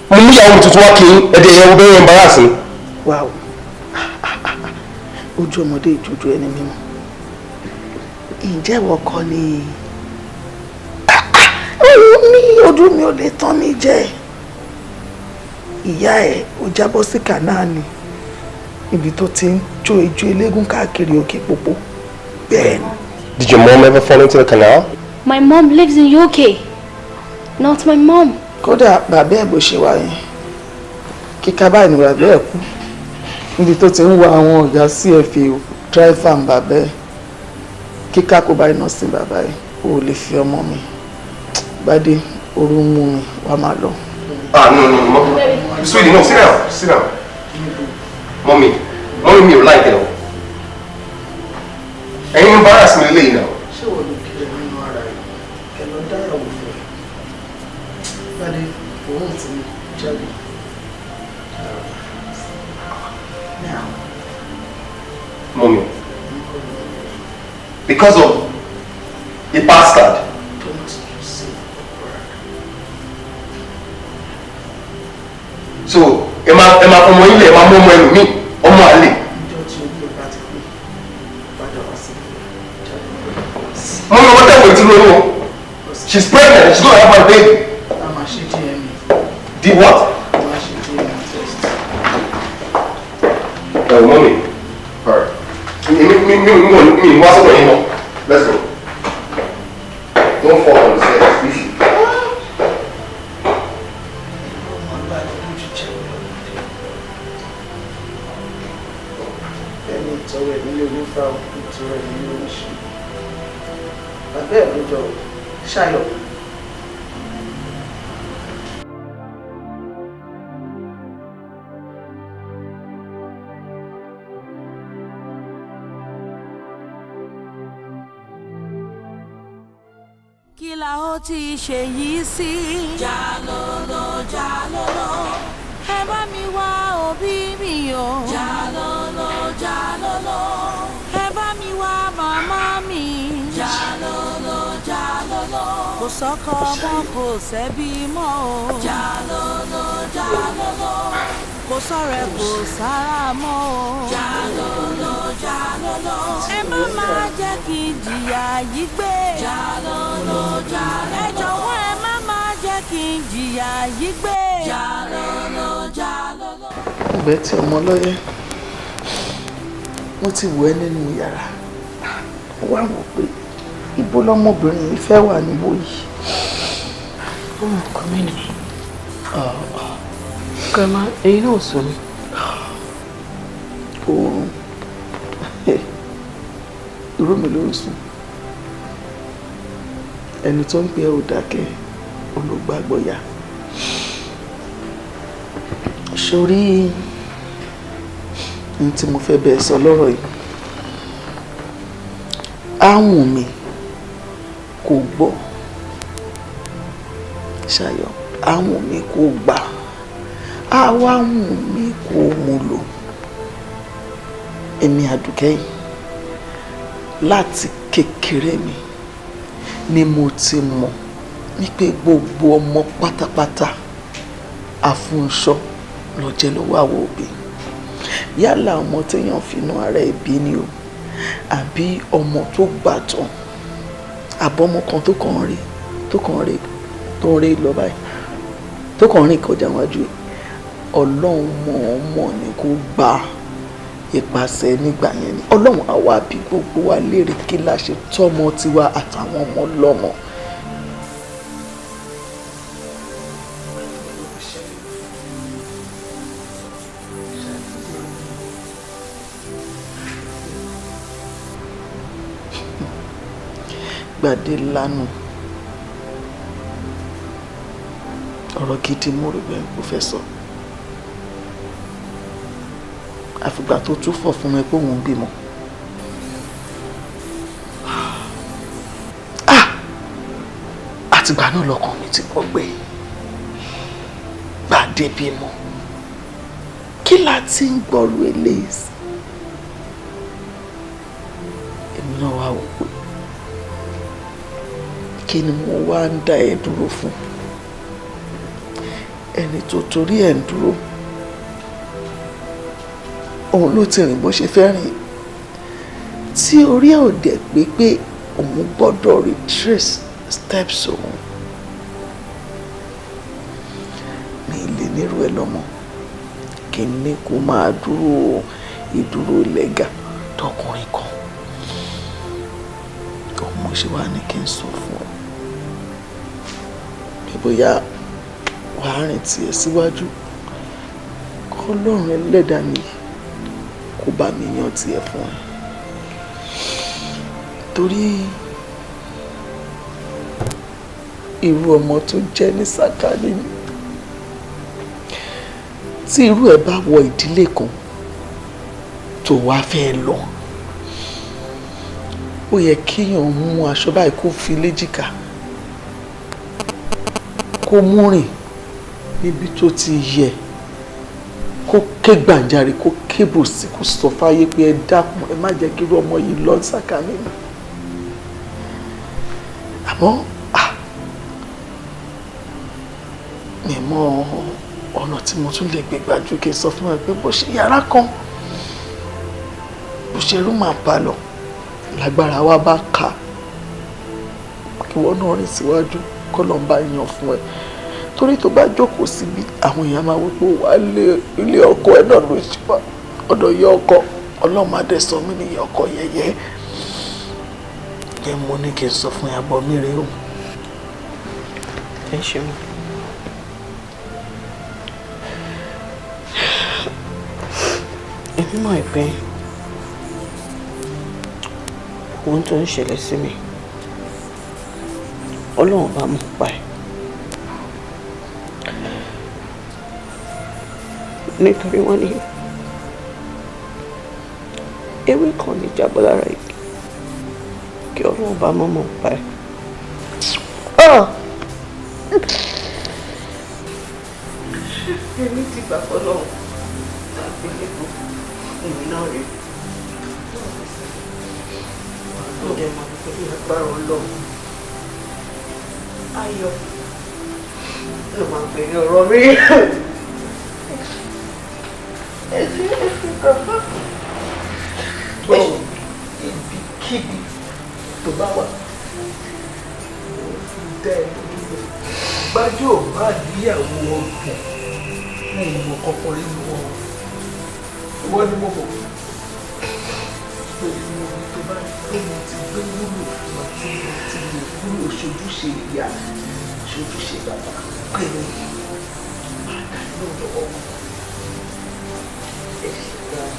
Mo mú ìyàwó mi tuntun wá kí ẹ̀dẹ̀ ẹ̀yẹ bẹ́ẹ̀ embarrass mi. Wow, ojú ọmọdé ìjojú ẹni mímọ́. Ǹjẹ́ ìwọ kọ́ ni òun ní ojú mi ò lè tán mi jẹ? Ìyá ẹ̀ ó jábọ́ sí kànáà ni ibi tó ti ń jó ijó eléégún káàkiri òkè pópó bẹ́ẹ̀ ni. Did your mom ever fall into the canal? My mom lives in UK, not my mom. Kódà bàbá ẹ̀ bó ṣe wà yẹn, kíkà báyìí ni bàbá ẹ̀ kú níbi tó ti ń wa àwọn ọ̀gá CFA driver ń bàbá ẹ̀. Kíkà kó báyìí náà sí bàbá ẹ̀. Ò lè fi ọmọ mi Gbádé, orú mú mi, wàá máa lọ. Ah, no, no, no, sweetie, no, sit down, sit down. Mommy, mommy, mi ò like it o. Ẹ̀yin embarrass mi lélẹ́yìn náà. Ṣé wọ́n lè kiri nínú ara ẹ̀ ẹ̀ lọ dáyàwó fún ẹ? Gbádé, òun ti jáde. Now. Mommy, because of a bastard. Don't you say a word. So, ẹ máa fọmọ ilé, ẹ máa mú ọmọ ẹlòmíì, ọmọ àlè. Ìjọ tí orí ẹ bá ti pé, padà wá sí ilé, jáde. Mommy, ọmọ tẹ̀wé tí lóyún o. She's pregnant, she's gonna have my baby. A máa ṣe DNA. The what? A máa ṣe DNA test. Mommy, alright. Mi wá sọ̀rọ̀ yín mọ́. Let's go. Don't fall on the stairs, please. Ọmọ àgbà ló lójú jẹ́ ọlọ́mọdé. Ẹni ìtọ́rọ ẹ̀ nílé onífà, ìtọ́rọ ẹ̀ nílé oníṣẹ́. Bàbá ẹ̀ ló jọ Ṣayọ̀. Kí la ó ti ṣe yìí sí? Jalolo jalolo, ẹ bá mi wá òbí mi o. Jalolo jalolo, ẹ bá mi wá màmá mi. Jalolo jalolo, kò sọ́kọ mọ́, kò sẹ́bí mọ́ o. Jalolo jalolo, kò sọ̀rẹ́, kò sára mọ́ o. Jalolo jalolo, ẹ má máa jẹ́ kí n jìyà yìí gbé. Jalolo jalolo, ẹ jọ̀wọ́, ẹ má máa jẹ́ kí n jìyà yìí gbé. Jalolo jalolo. Ọbẹ̀ tí ọmọ lọ́yẹ́ mo ti wọ̀ ẹ́ nínú yàrá, mo wá wò pé ibo lọmọbìnrin yìí fẹ́ wà níbò yìí. Ó mọ̀ kọ́ mi ni. Grandma, ẹ̀yin náà sùn ni. Oorun irú mi ló ń sùn. Ẹni tó ń pè ẹ́ ò dákẹ́, olùgbàgbọ́yà sórí ní tí mo fẹ́ bẹ́ẹ̀ sọ lọ́rọ̀ yìí. Áwùn mi kò gbọ́ Ṣayọ̀, áwùn mi kò gbà, àwa wùn mí kò mú lò. Èmi Àdùkẹ́ yìí, láti kékeré mi ni mo ti mọ̀ wípé gbogbo ọmọ pátápátá, àfúnṣọ ló jẹ́ lọ́wọ́ àwọn òbí. Yálà ọmọ téèyàn finú ara ẹ̀ bí ni o, àbí ọmọ tó gbàtàn, àbọ̀mọ kan tó kàn rí tó ń rí lọ báyìí, tó kàn rìn kọjá wájú ẹ̀, Ọlọ́run mọ̀ọ́mọ̀ ni kó gba ìpàṣẹ nígbà yẹn ni. Ọlọ́run àwa bí gbogbo wa léèrè kí la ṣe tọ́mọ tiwa àtàwọn ọmọ lọ́mọ. Gbadé lánàá, ọ̀rọ̀ gidi mo rò bẹ́ẹ̀ kó fẹ́ sọ. Àfìgbà tó tún fọ̀ fún mi pé òun ń bímọ. Àtìgbà náà lọkàn mi ti gbọgbẹ́. Gbadé bímọ, kí la ti ń gbọ́rú eléyìí sí? Èmi náà wá wò pé kí ni mo wá ń dá ẹ dúró fún? Ẹni tó torí ẹ̀ ń dúró, òun ló ti rìn bó ṣe fẹ́ rìn, tí orí ẹ̀ ò dẹ̀ pé pé òun gbọ́dọ̀ retrace steps òun. Mi lè nírú ẹ lọ́mọ kí n ní kó máa dúró ìdúró lẹ́gà tọkùnrin kan. Òun mo ṣe wá ní kí n sọ fún ọ pé bóyá wàá rìn tiẹ̀ síwájú, kọ́lọ́run ẹlẹ́dàá mi kó bá mi yan tiẹ̀ fún ẹ. Torí irú ọmọ tó jẹ́ ní sàkání mi, tí irú ẹ̀ bá wọ ìdílé kan tó wá fẹ́ lọ, ó yẹ kéèyàn mú aṣọ báyìí kó fi léjìká, kó mú rìn níbi tó ti yẹ, kó ké gbàǹjarè, kó kébò sí, kó sọ fáyé pé ẹ dákun, ẹ má jẹ́ kí irú ọmọ yìí lọ sàkání mi. Àmọ́ mi mọ ọ̀nà tí mo tún lè gbé gbàjú kí n sọ fún ẹ pé bó ṣe yàrá kan, bó ṣe rú màá bá lọ, lágbára wa bá kà, kí wọ́n náà rìn síwájú, kọ́ lọ́n bá yan fún ẹ. Torí tó bá jókòó síbi, àwọn èèyàn máa wí pé wà á lé ilé ọkọ ẹ náà ló ṣe wá ọ̀dọ̀ yẹ ọkọ. Ọlọ́run á dẹ̀ sọ mí nìyẹn ọkọ yẹyẹ yẹn. Mo ní kí n sọ fún yàgbọ́ mi rèé o. Ẹ ṣeun. Èmi mọ̀ pé ohun tó ń ṣẹlẹ̀ sí mi, Ọlọ́run bá mọ̀ pa ẹ̀. Nítorí wọ́n ní ewé kan ní jábọ́ lára igi kí Ọlọ́run bá mọ̀ mọ̀ pa ẹ̀. Èmi ti gbà fọlọ́run àgbélébùú èmi náà rèé. Mo dẹ̀ mọ̀ pé ní agbára Ọlọ́run, ayọ̀ ló máa gbẹ̀yìn ọ̀rọ̀ mi. Ẹ ṣe, ẹ ṣe bàbá. Tó ibikíbi tó bá wà, mo fi dá ẹ lójú pé gbájú ò bá níyàwó 30, ní ìmọ̀ kankan nínú wọn, ìwọ ni mo mọ̀ pé mo ní tó bá rí pé mo ti gbé wúlò fún ọ, tí mo ti lè wúlò ṣojúṣe ìyá, ṣojúṣe bàbá, pé mi máa dá inú lọ́wọ́. Ẹ ṣe gan-an.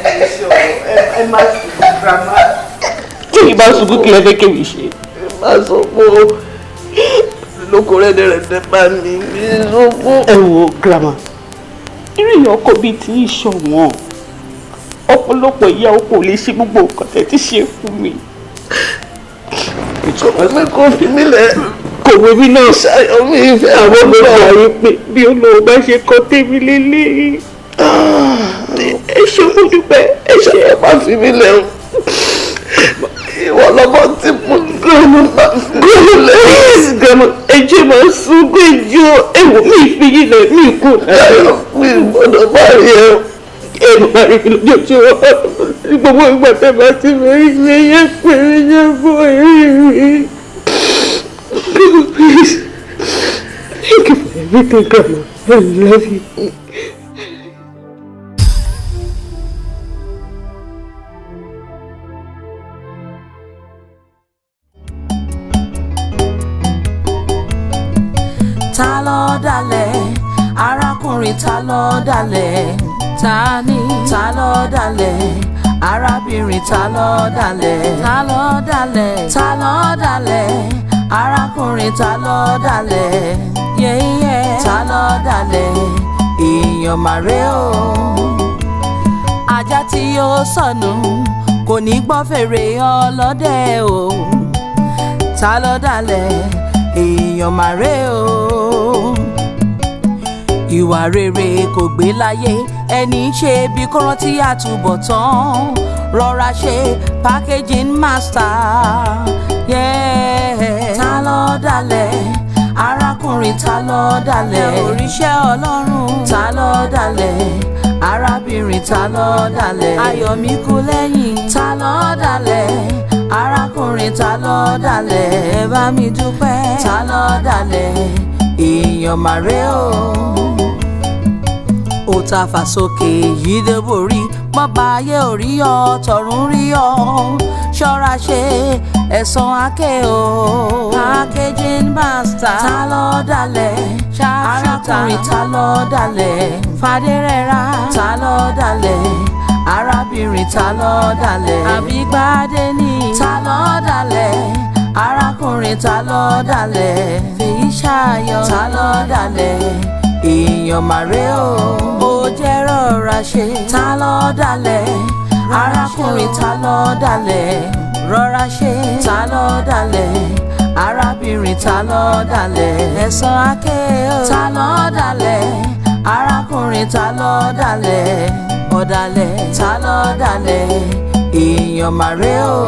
Ẹ ṣe ọ̀rọ̀ ẹ má sunkún, grandma. Tí mi bá sunkún, kí lẹ fẹ́ kémi ṣe? Má sọ pé lóko rẹ́dẹ̀rẹ́dẹ́ bá mi mi sunkún. Ẹ wo grandma, irú ìyá ọkọ bíi tí ń ṣọ̀wọ́n, ọ̀pọ̀lọpọ̀ ìyá ọkọ ò lè ṣe gbogbo nǹkan tẹ́ ti ṣe fún mi. Ìjọba mi kò fi mí lẹ̀. Kò wé mi náà. Ṣayọ̀ mi ìfẹ́. Àwọn ọmọ ìgbà yìí pé bí olówó bá ṣe kọ́ tèmi lélẹ́yìí. Ẹ ṣe, mo dúpẹ́, ẹ ṣe. Ẹ má fi mí lẹ̀ o. Ìwọ lọ́mọ tí mo Grandma, grandma, please, grandma, ẹ jẹ́ máa sunkún ẹjọ́. Ẹ wò mí, fi yín lẹ̀ mí kú. Ṣayọ̀ mi gbọ́dọ̀ má rí ẹ o. Ẹ má rí mi lójoojúmọ́. Gbogbo ìgbà tẹ́ bá ti rí mi, yẹ pé mi yẹ fún ẹ̀rí mi. Please, thank you for everything, grandma. I love you. Ta ló dalẹ̀ arákùnrin? Ta ló dalẹ̀? Ta ni? Ta ló dalẹ̀ arábìnrin? Arábìnrin, ta ló dalẹ̀? Ta ló dalẹ̀? Ta ló dalẹ̀? Arákùnrin, ta ló dalẹ̀? Yẹ́yẹ́, ta ló dalẹ̀? Èèyàn màrè o. Ajá tí yóò sọnù kò ní gbọ́ fèrè ọlọ́dẹ o. Ta ló dalẹ̀? Èèyàn màrè o. Ìwà rere kò gbé láyé, ẹni ṣe bí kó rántí àtúbọ̀tán. Rọra ṣe, packaging master. Yeah. Ta ló dalẹ̀? Arákùnrin, ta ló dalẹ̀? Oríṣẹ́ Ọlọ́run. Ta ló dalẹ̀? Arábìnrin, ta ló dalẹ̀? Ayọ̀mí kú lẹ́yìn. Ta ló dalẹ̀? Arákùnrin, ta ló dalẹ̀? Ẹ bá mi dúpẹ́. Ta ló dalẹ̀? Èèyàn màrè o. Ó ta fà sókè yìí dé borí, bọ́ba ayé ò rí ọ, tọ̀run rí ọ. Ṣọ́ra ṣe, ẹ̀san àké o. Packaging master. Ta ló dalẹ̀? Arákùnrin, ta ló dalẹ̀? Fàdérẹ́ra. Ta ló dalẹ̀? Arábìnrin, ta ló dalẹ̀? Àbígbádé ni. Ta ló dalẹ̀? Arákùnrin, ta ló dalẹ̀? Fèyí ṣàyọ̀. Ta ló dalẹ̀? Èèyàn màrè o. Ó jẹ́ rọra ṣe. Ta ló dalẹ̀? Arákùnrin, ta ló dalẹ̀? Rọra ṣe. Ta ló dalẹ̀? Arábìnrin, ta ló dalẹ̀? Ẹ̀san àké o. Ta ló dalẹ̀? Arákùnrin, ta ló dalẹ̀? Ọ̀dàlẹ̀, ta ló dalẹ̀? Èèyàn màrè o.